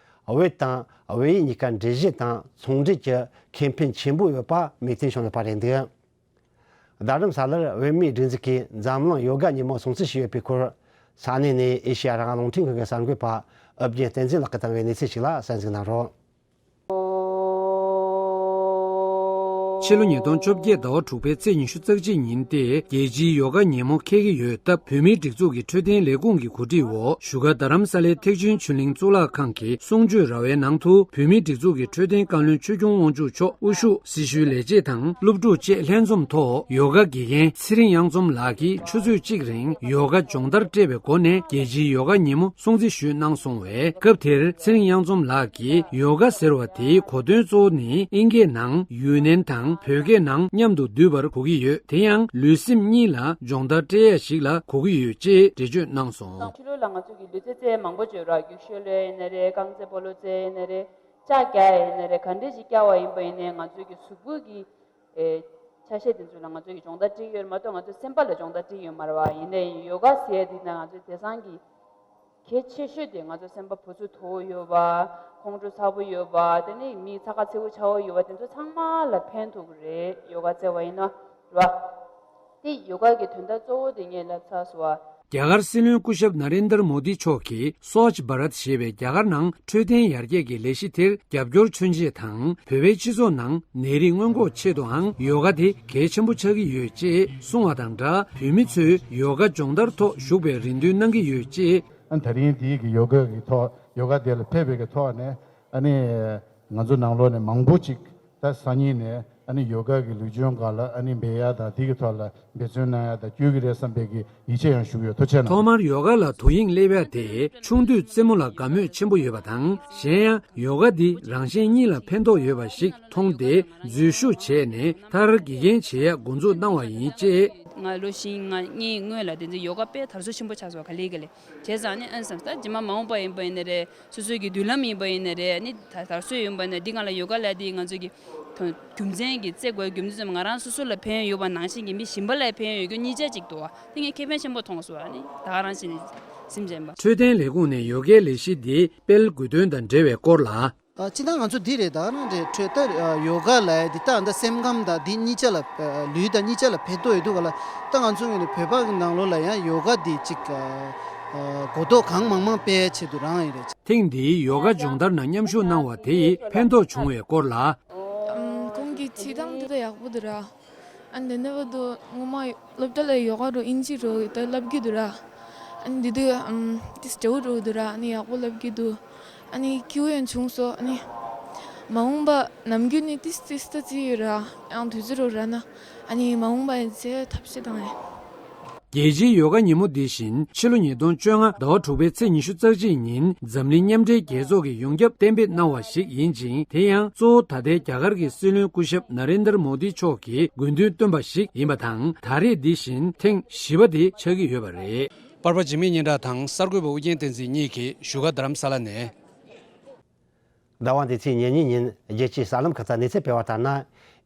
བོད་དང་བལ་ཡུལ་གཉིས་ཀ་འགྲུལ་བཞུད་དང་ཚོང་འབྲེལ་གྱི་ཁེ་ཕན་ཆེན་པོ་ཡོད་པ་མོས་མཐུན་བྱུང་ཡོད་པ་རེད་འདུག། རྡ་རམ་ས་ལར་བོད་མིའི་སྒྲིག་འཛུགས་ཀྱིས་འཛམ་གླིང་ཡོ་ག་ཉིན་མོ་སྲུང་བརྩི་ཞུས་ཡོད་པའི་སྐོར། ས་གནས་ནས་ཨེ་ཤེ་ཡ་རང་དབང་རླུང་འཕྲིན་ཁང་གི་གསར་འགོད་པ་ཨུ་རྒྱན་བསྟན་འཛིན་ལགས་ཀྱིས་བཏང་བའི་གནས་ཚུལ་ཞིག་ལ་གསན་གཟིགས་གནང་རོགས། ཕྱི་ལོ་ཉིས་སྟོང་བཅོ་བརྒྱད་ཟླ་བ་དྲུག་པའི་ཚེས་ཉི་ཤུ་རྩ་གཅིག་ཉིན་ཏེ་རྒྱལ་སྤྱིའི་ཡོ་ག་ཉིན་མོ་འཁེལ་གྱི་ཡོད་སྟབས། བོད་མིའི་སྒྲིག་འཛུགས་ཀྱི་འཕྲོད་བསྟེན་ལས་ཁུངས་ཀྱི་གོ་སྒྲིག་འོག་བཞུགས་སྒར་རྡ་རམ་ས་ལའི་ཐེག་ཆེན་ཆོས་གླིང་གཙུག་ལག་ཁང་གི་གསུང་ཆོས་ར་བའི་ནང་དུ། བོད་མིའི་སྒྲིག་འཛུགས་ཀྱི་འཕྲོད་བསྟེན་བཀའ་བློན་ཆོས་སྐྱོང་དབང་ཕྱུག་མཆོག་དབུ་བཞུགས་སྲི་ཞུའི་ལས་བྱེད་དང་སློབ་ཕྲུག་བཅས་ལྷན་འཛོམས་ཐོག་ཡོ་ག་དགེ་རྒན་ཚེ་རིང་གཡང་འཛོམས་ལགས་ཀྱིས་ཆུ་ཚོད་གཅིག་རིང་ཡོ་ག་སྦྱོང་བརྡར་སྤྲད་པའི་སྒོ་ནས་རྒྱལ་སྤྱིའི་ཡོ་ག་ཉིན་མོ་སྲུང་བརྩི་ཞུས་གནང་སོང་བས། སྐབས་དེར་ཚེ་རིང་གཡང་འཛོམས་ལགས་ཀྱིས་ཡོ་ག་ཟེར་བ་དེའི་གོ་དོན་གཙོ་བོ་ནི་ཨིན་སྐད་ནང་ཡུན་ནན་དང་བོད་སྐད་ནང་མཉམ་དུ་བསྡུས་པར་གོ་གི་ཡོད། དེ་ཡང་ལུས་སེམས་གཉིས་ལ་སྦྱོང་བརྡར་སྤྲད་ཡས་ཤིག་ལ་གོ་གི་ཡོད་ཅེས་འགྲེལ་བརྗོད་གནང་སོང་། ཕྱི་ལོགས་ལ་ང་ཚོ་གི་ལུས་རྩལ་རྩེད་མང་པོ་ཅིག་ཡོད་ར། རྒྱུག་ཤོད་ལོས་ཡིན་ནའི་རེད། རྐང་རྩེད་སྤོ་ལོ་རྩེད་ཡིན་ནའི་རེད། ལྕགས་རྒྱག་ཡིན་ནའི་རེད། ག་འདྲས་ཞིག་རྒྱག་པ་ཡིན་པ་ཡིན་ནའི་ང་ཚོའི་གི་གཟུགས་པོ་གི་ཨེ་ཆ་ཤས་དེ་ཚོ་ལ་ང་ཚོའི་གི་སྦྱོང་བརྡར་སྤྲད་ཀྱི་ཡོད་རེད་མ་གཏོགས་ང་ཚོའི་སེམས་པ་ལ་སྦྱོང་བརྡར་སྤྲད་ཀྱི་ཡོད་མ་རེད་བ། ཡིན་ནའི་ཡོ་ག་ཟེར་ཡ་དེ་ན་ང་ཚོའི་དེང་སང་གི་གལ་ཆེ་ཤོས་དེ་ང་ཚོ་སེམས་པ་བུ་ཚུགས་མཐོ་པོ་ཡོད་པ། ཁོང་ཁྲོ་ཚ་པོ་ཡོད་པ། དེ་ནས་མི་ཚ་ཁ་ཚ་པོ་ཆགས་པོ་ཡོད་པ། དེ་ཚོ་ཚང་མ་ལ་ཕན་ཐོགས་ཀྱི་རེད། ཡོ་ག་རྩེ་བ་ཡིན་ན་རེད་བ། དེ་ཡོ་ག་གི་དོན་དག་གཙོ་བོ་དེ་ངས་ལབ་ཚར་སོང་བ། རྒྱ་གར་སྲིད་བློན་སྐུ་ཞབས་ན་རེན་དར་མོ་དི་མཆོག་གིས་སོ་ཆ་བྷ་རད་ཞེས་པའི་རྒྱ་གར་ནང་འཕྲོད་བསྟེན་ཡར་རྒྱས་ཀྱི་ལས་གཞི་དེར་རྒྱབ་སྐྱོར་མཚོན་ཆེད་དང་། བོད་པའི་སྤྱི་ཚོགས་ནང་ནད་རིགས་སྔོན་འགོག་ཆེད་དུའང་ཡོ་ག་དེ་གལ་ཆེན་པོ་ཆགས་ཀྱི་ཡོད་ཅེས་གསུངས་བ་དང་སྦྲགས། བོད་མི་ཚོས་ཡོ་ག་སྦྱོང་བརྡར་ཐོག་ཞུགས་པའི་རེ་འདུན་གནང་གི་ཡོད་ཅེས། ཨ་ནི་ད་རིང་དེའི་གི་ཡོ་ག་གི་ཐོག་ཡོ་ག་དེ་ལ་ཕེབས་པའི་གི་ཐོག་ནས་ཨ་ནི་ང་ཚོ་ནང་ལོགས་ནས་མང་པོ་ཅིག་ད་སང་ཉིན་ནས་ཨ་ནི་ཡོ་ག་གི་ལུས་སྦྱོང་སྒང་ལ་ཨ་ནི་འབད་ཡ་དང་དེ་གི་ཐོག་ལ་འབད་བརྩོན་གནང་ཡ་དང་བསྐྱོད་ཀྱི་རེད་བསམ་པའི་གི་ཡིད་ཆེས་ཡང་ཞུ་གི་ཡོད། ཐུགས་རྗེ་གནང་། ཐོག་མར་ཡོ་ག་ལ་དོ་དབྱིངས་སླེབས་ཡ་དེ་ཆུང་དུས་རྩེད་མོ་ལ་དགའ་མོས་ཆེན་པོ་ཡོད་པ་དང་། གཞན་ཡང་ཡོ་ག་འདི་རང་གཞན་གཉིས་ལ་ཕན་ཐོགས་ཡོད་པ་ཞིག་མཐོང་སྟེ་འཛུལ་ཞུགས་བྱས་ནས་མཐར་དགེ་རྒན་བྱེད་ཡ་འགོ་འཛུགས་གནང་བ་ཡིན་ཅེས། ང་ལོ་བཞི་ལྔ་ལྔའི་སྔོན་ལ་དེ་ཚོ་ཡོ་ག་དཔེ་དར་སྲོལ་ཆེན་པོ་ཆགས་སོང་། ག་ལེ་ག་ལེ་བྱས་ཙང་ནི་ཨ་ནི་བསམ་ས་རྗེས་མ་མ་འོངས་པ་ཡིན་པ་ཡིན་ན་རེད། སོ་སོའི་གི་མདུན་ལམ་ཡིན་པ་ཡིན་ན་རེད། ནི་ད་དར་སྲོལ་ཡིན་པ་ཡིན་ན་འདི་སྒང་ལ་ཡོ་ག་ལབ་དེ་ང་ཚོའི་གི་ཐོ་རྒྱུ་མཚན་གི་རྩེ་དགོས་རྒྱུ་མཚན་ཙམ་ང་རང་སོ་སོ་ལ་ཕན་ཡོན་ཡོད་པ་ནང་བཞིན་གི་མི་གཞན་པ་ལ་ཕན་ཡོན་ཡོད་རྒྱུ་གཉིས་ཆ་གཅིག་འདུག་བ། དེ་ངས་ཁེ་ཕན་ཆེན་པོ་མཐོང་སོང་བ། ནི་ད་ག་རང་བཞིན་ནི་སེམས་ཅན་པ། འཕྲོད་བསྟེན་ལས་ཁུངས་ནས་ཡོ་གའི་ལས་གཞི་འདི་སྤེལ་དགོས་དོན་དང་འབྲེལ་བའི་སྐོར་ལ། ཨ། སྤྱིར་བཏང་ང་ཚོ་འདི་རེད། ད་ག་རང་རེད། འཕྲོད་ད་ཡོ་ག་ལབ་ཡ་འདི་ད་ད་སེམས་ཁམས་དང་འདི་གཉིས་ཆ་ལ་ལུས་དང་གཉིས་ཆ་ལ་ཕན་ཐོགས་ཡོད་དུས་ག་ལ། ད་ང་ཚོ་ངོས་ནས་བོད་པ་གི་ནང་ལོགས་ལ་ཡང་ཡོ་ག་འདི་ཅིག་གོ་རྟོགས་གང་མང་མང་སྤེལ་ཆེད་དུ་རང་ཡིན་རེད། ཐེངས་འདིའི་ཡོ་ག་སྦྱོང་བརྡར་ནང་མཉམ་ཞུགས་གནང་བ་དེ་ཡིས་ཕན་ཐོགས་བྱུང་བའི་སྐོར་ལ། ཨམ། ཁོང་གི་བྱེད་སྟངས་འདི་ད་ཡག་པོ་འདུག་ར། ཨ་ནི་དེ་ནས་བར་དུ་ངོ་མ་སློབ་གྲྭ་ལ་ཡོ་ག་རུ་དབྱིན་ཇི་རུ་ད་བསླབ་ཀྱི་འདུག་ར། ཨ་ནི་འདི་དུས་ཨམ་ཏིས་སྤྲེའུ་རུ་འདུག་ར། ཨ་ནི་ཡག་པོ་བསླབ་ཀྱི་འདུག། ཨ་ནི་སྐྱིད་པོ་ཡང་བྱུང་སོང་། ཨ་ནི་མ་འོངས་པ་ནམ་རྒྱུན་ནི་ཏིས་ཏིས་ད་ཅི་ཡོད་ར། ཡང་དུས་ཚོད་རུ་ར་ན་ཨ་ནི་མ་འོངས་པ་ཡང་ཚེ་ཐབས་ཤེས་དང་ཡང་། རྒྱལ་སྤྱིའི་ཡོ་ག་ཉིན་མོ་འདི་བཞིན་ཕྱི་ལོ་ཉིས་སྟོང་བཅོ་ལྔ་ཟླ་བ་དྲུག་པའི་ཚེས་ཉི་ཤུ་རྩ་གཅིག་ཉིན་འཛམ་གླིང་མཉམ་འབྲེལ་རྒྱལ་ཚོགས་ཀྱིས་ཡོངས་ཁྱབ་གཏན་འབེབས་གནང་བ་ཞིག་ཡིན་ཅིང་། དེ་ཡང་གཙོ་བོ་ད་ལྟའི་རྒྱ་གར་གྱི་སྲིད་བློན་སྐུ་ཞབས་ན་རེན་དར་མོ་དི་མཆོག་གིས་དགོས་འདུན་བཏོན་པ་ཞིག་ཡིན་པ་དང་། ད་རེས་འདི་བཞིན་ཐེངས་བཞི་པ་དེ་ཆགས་ཀྱི་ཡོད་པ་རེད། པར་པ་འཇིགས་མེད་སྙན་གྲགས་དང་གསར་འགོད་པ་ཨུ་རྒྱན་བསྟན་འཛིན་གཉིས་ཀྱིས་བཞུགས་སྒར་རྡ་རམ་ས་ལ་ནས། ཟླ་བ་འདིའི་ཚེས་ཉེར་གཉིས་ཉིན་རྒྱལ་སྤྱིའི་གསར་ལམ་ཁག་ཏུ་གནས་ཚུལ་སྤེལ་བ་ལྟར་ན།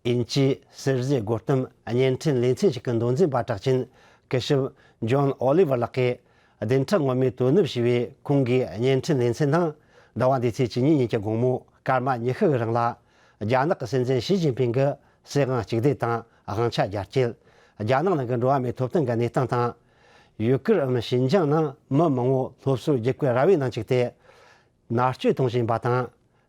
དབྱིན་ཇིའི་ཟུར་བཟོའི་སྒོ་བསྟེན་བརྙན་འཕྲིན་ལེ་ཚན་ཞིག་གི་མདོ་འཛིན་པ་གྲགས་ཅན་སྐུ་ཞབས་ཇོན་ཨོ་ལི་ཝར་ལགས་ཀྱིས། བདུན་ཕྲག་སྔོན་མའི་དོ་ནུབ་ཞེས་པའི་ཁོང་གི་བརྙན་འཕྲིན་ལེ་ཚན་ནང་། ཟླ་བ་འདིའི་ཚེས་བཅུ་གཉིས་ཉིན་གྱི་དགོང་མོ་སྐར་མ་ཉི་ཤུ་གི་རིང་ལ། རྒྱ་ནག་གི་སྲིད་འཛིན་ཞི་ཅིན་ཕིང་གི་སྲིད་དབང་གཅིག་སྡུད་དང་དབང་ཆ་རྒྱ་སྐྱེད། རྒྱ་ནག་ནང་གི་འགྲོ་བ་མིའི་ཐོབ་ཐང་གི་གནས་སྟངས་དང་། ཡུ་གུར་འམ་ཞིན་ཅང་ནང་མི་མང་བོ་སློབ་གསོར་བརྒྱུད་སྐུལ་ར་བའི་ནང་བཅུག་སྟེ། མནར་གཅོད་གཏོང་བཞིན་པ་དང་།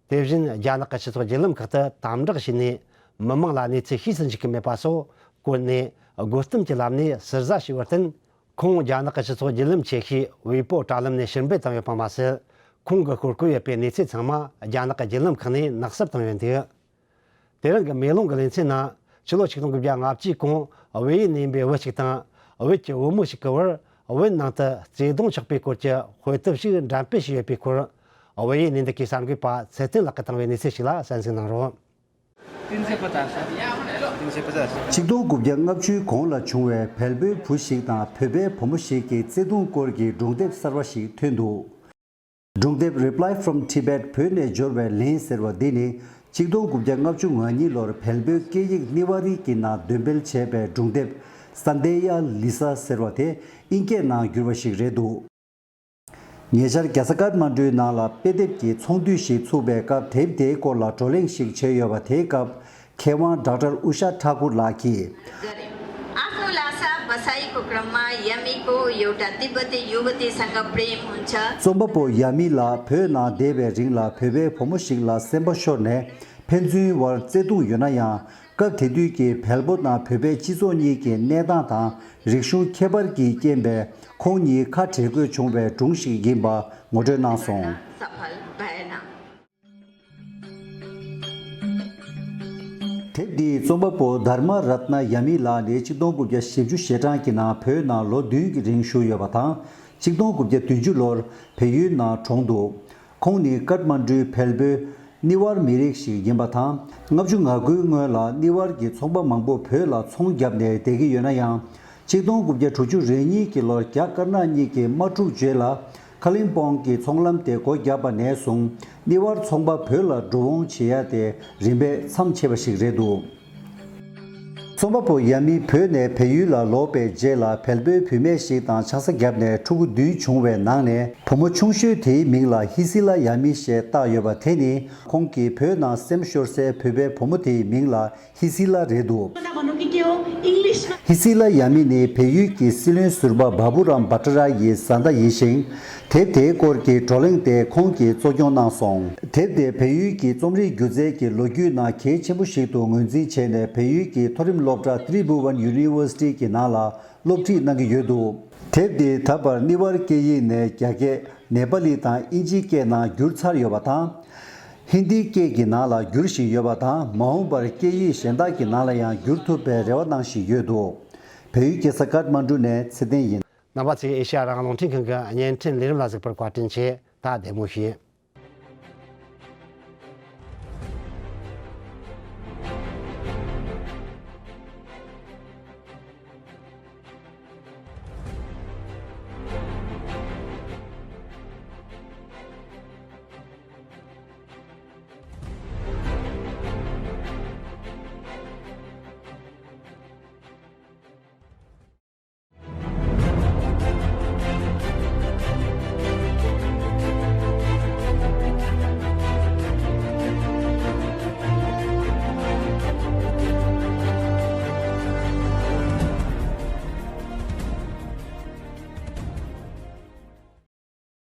དེ་བཞིན་རྒྱ་ནག་གི་སྤྱི་ཚོགས་བརྒྱུད་ལམ་ཁག་ཏུ་དམ་དྲག་བྱས་ནས། མི་མང་ལ་གནས་ཚུལ་ཤེས་སུ་འཇུག་གི་མེད་པ་སོགས་བཀོད་ནས། དགོད་གཏམ་གྱི་ལམ་ནས་ཟུར་ཟ་བྱས་པར་བརྟེན། ཁོང་རྒྱ་ནག་གི་སྤྱི་ཚོགས་བརྒྱུད་ལམ་ཆེ་ཤོས་ཝེ་པོ་དྲ་ལམ་ནས་ཕྱིར་འབུད་བཏང་ཡོད་པ་མ་ཟད། ཁོང་གི་ཤོར་གོ་ཡོད་པའི་གནས་ཚུལ་ཚང་མ་རྒྱ་ནག་གི་བརྒྱུད་ལམ་ཁག་ནས་ནག་གསབ་བཏང་ཡོད་འདུག་དེ་རིང་གི་མེ་ལོང་གི་ལེ་ཚན་ནང་ཕྱི་ལོ་ཆིག་སྟོང་དགུ་བརྒྱ་ལྔ་བཅུའི་གོང་ཝེ་ཡི་ནས་ཡིན་པའི་བུ་གཅིག་དང་བོད་ཀྱི་བུ་མོ་ཞིག་གི་བར་བོད་ནང་དུ་བརྩེ་དུང་ཆགས་པའི་སྐོར་གྱི་དཔེ་དེབ་ཞིག་འགྲེམས་སྤེལ་བྱས་ཡོད་པའི་སྐོར། ཝེ་ཡི་ནས་འདི་གའི་གསར་འགོད་པ་ཚེ་བརྟན་ལགས་ཀྱིས་བཏང་བའི་གནས་ཚུལ་ཞིག་ལ་གསན་གཟིགས་གནང་རོགས། ཆིག་སྟོང་དགུ་བརྒྱ་ལྔ་བཅུའི་གོང་ལ་བྱུང་བའི་བལ་པོའི་བུ་ཞིག་དང་བོད་པའི་བུ་མོ་ཞིག་གི་བརྩེ་དུང་སྐོར་གྱི་སྒྲུང་དེབ་གསར་བ་ཞིག་ཐོན་འདུག་སྒྲུང་དེབ་Reply from Tibet བོད་ནས་འབྱོར་བའི་ལན་ཟེར་བ་འདི་ནི་ཆིག་སྟོང་དགུ་བརྒྱ་ལྔ་བཅུ་ང་གཉིས་ལོར་བལ་པོའི་སྐད་ཡིག་ནི་ཝ་རི་གི་ནང་འདོན་སྤེལ་བྱས་པའི་སྒྲུང་དེབ་Sandeya Lisa ཟེར་བ་དེ་ཨིན་སྐད་ནང་བསྒྱུར་བ་ཞིག་རེད་འདུག་ཉེ་ཆར་རྒྱལ་ས་ཀཏ་མན་ཌུའི་ནང་ལ་དཔེ་དེབ་ཀྱི་ཚོགས་འདུ་ཞིག་ཚུགས་པའི་སྐབས་དེབ་དེའི་སྐོར་ལ་བགྲོ་གླེང་ཞིག་བྱས་ཡོད་པ་དེའི་སྐབས་མཁས་དབང་ཌོག་ཊར་ཨུ་ཤ་ཐ་ཀུར་ལགས་ཀྱིས། आफ्नो लासा बसाईको क्रममा यमीको एउटा तिब्बती युवतीसँग प्रेम हुन्छ। རྩོམ་པ་པོ་ཡ་མི་ལགས་བོད་ནང་བསྡད་པའི་རིང་ལ་བོད་པའི་བུ་མོ་ཞིག་ལ་སེམས་པ་ཤོར་ནས་ཕན་ཚུན་བར་བརྩེ་དུང་ཡོད་ན་ཡང་། སྐབས་དེ་དུས་ཀྱི་བལ་པོ་དང་བོད་པའི་སྤྱི་ཚོགས་གཉིས་ཀྱི་གནས་སྟངས་དང་རིག་གཞུང་ཁྱད་པར་གྱི་རྐྱེན་པས་ཁོང་གཉིས་ཁ་བྲལ་དགོས་བྱུང་བའི་སྒྲུང་ཞིག་ཡིན་པ་ངོ་སྤྲོད་གནང་སོང་། དེབ་འདིའི་རྩོམ་པ་པོ་དྷརྨ་རཏྣ་ཡ་མི་ལགས་ནི་ཆིག་སྟོང་དགུ་བརྒྱ་བཞི་བཅུ་ཞེ་གྲངས་ཀྱི་ནང་བོད་ནང་ལོ་བདུན་གྱི་རིང་བཞུགས་ཡོད་པ་དང་། ཆིག་སྟོང་དགུ་བརྒྱ་བདུན་ཅུ་ལོར་བལ་ཡུལ་ནང་གྲོངས་འདུག་ཁོང་ནི་ཀཏ་མན་ཌུའི་བལ་པོའི་ནི་ཝར་མི་རིགས་ཤིག་ཡིན་པ་དང་། ལྔ་བཅུ་ང་དགུའི་སྔོན་ལ་ནི་ཝར་གྱི་ཚོང་པ་མང་པོ་བོད་ལ་ཚོང་བརྒྱབ་ནས་བསྡད་ཀྱི་ཡོད་ན་ཡང་། ཆིག་སྟོང་དགུ་བརྒྱ་དྲུག་ཅུ་རེ་གཉིས་ཀྱི་ལོར་རྒྱ་དཀར་ནག་གཉིས་ཀྱི་དམག་འཁྲུག་རྗེས་ལ་ཁ་ལིང་པོང་གི་ཚོང་ལམ་དེ་སྒོ་བརྒྱབ་པ་ནས་བཟུང་ནི་ཝར་ཚོང་པ་བོད་ལ་འགྲོ་འོང་བྱེད་ཡ་དེ་རིམ་པས་མཚམས་ཆད་པ་ཞིག་རེད་འདུག་རྩོམ་པ་པོ་ཡ་མི་བོད་ནས་བལ་ཡུལ་ལ་ལོག་པའི་རྗེས་ལ་བལ་པོའི་བུད་མེད་ཞིག་དང་ཆང་ས་བརྒྱབ་ནས་ཕྲུ་གུ་བདུན་བྱུང་བའི་ནང་ནས་བུ་མོ་ཆུང་ཤོས་དེའི་མིང་ལ་ཧི་སི་ལ་ཡ་མི་ཞེས་བཏགས་ཡོད་པ་དེ་ནི་ཁོང་གིས་བོད་ནང་སེམས་ཤོར་སའི་བོད་པའི་བུ་མོ་དེའི་མིང་ལ་ཧི་སི་ལ་རེད་འདུག་ཧི་སི་ལ་ཡ་མི་ནི་བལ་ཡུལ་གྱི་སྲིད་བློན་ཟུར་པ་བྷ་བུ་རམ་བྷ་ཏྲ་ར་ཡི་བཟའ་ཟླ་ཡིན་ཞིང་། དེབ་དེའི་སྐོར་གྱི་བགྲོ་གླེང་དེ་ཁོང་གིས་གཙོ་སྐྱོང་གནང་སོང་། དེབ་དེ་བལ་ཡུལ་གྱི་རྩོམ་རིག་སྒྱུ་རྩལ་གྱི་ལོ་རྒྱུས་ནང་གལ་ཆེན་པོ་ཞིག་ཏུ་ངོས་འཛིན་བྱས་ནས་བལ་ཡུལ་གྱི་མཐོ་རིམ་སློབ་གྲྭ་ཏྲི་བྷུ་ཝན་ཡུ་ནི་ཝར་སི་ཊི་གི་ནང་ལ་སློབ་ཁྲིད་གནང་གི་ཡོད་འདུག་དེབ་འདི་ད་བར་ནི་ཝར་སྐད་ཡིག་ནས་རྒྱ་སྐད། ནེ་པ་ལི་དང་དབྱིན་ཇིའི་སྐད་ནང་བསྒྱུར་ཚར་ཡོད་པ་དང་། ཧིན་དིའི་སྐད་ཀྱི་ནང་ལ་བསྒྱུར་བཞིན་ཡོད་པ་དང་མ་འོངས་པར་སྐད་ཡིག་གཞན་དག་གི་ནང་ལ་ཡང་བསྒྱུར་ཐུབ་པའི་རེ་བ་གནང་བཞིན་ཡོད་འདུག་བལ་ཡུལ་རྒྱལ་ས་ཀཏ་མན་ཌུ་ནས་ཚེ་བརྟན་ཡིན། རྣམ་པ་ཚོས་ཨེ་ཤ་ཡ་རང་དབང་རླུང་འཕྲིན་ཁང་གི་བརྙན་འཕྲིན་ལས་རིམ་ལ་གཟིགས་པར་བཀའ་དྲིན་ཆེ། ད་བདེ་མོ་བྱོས།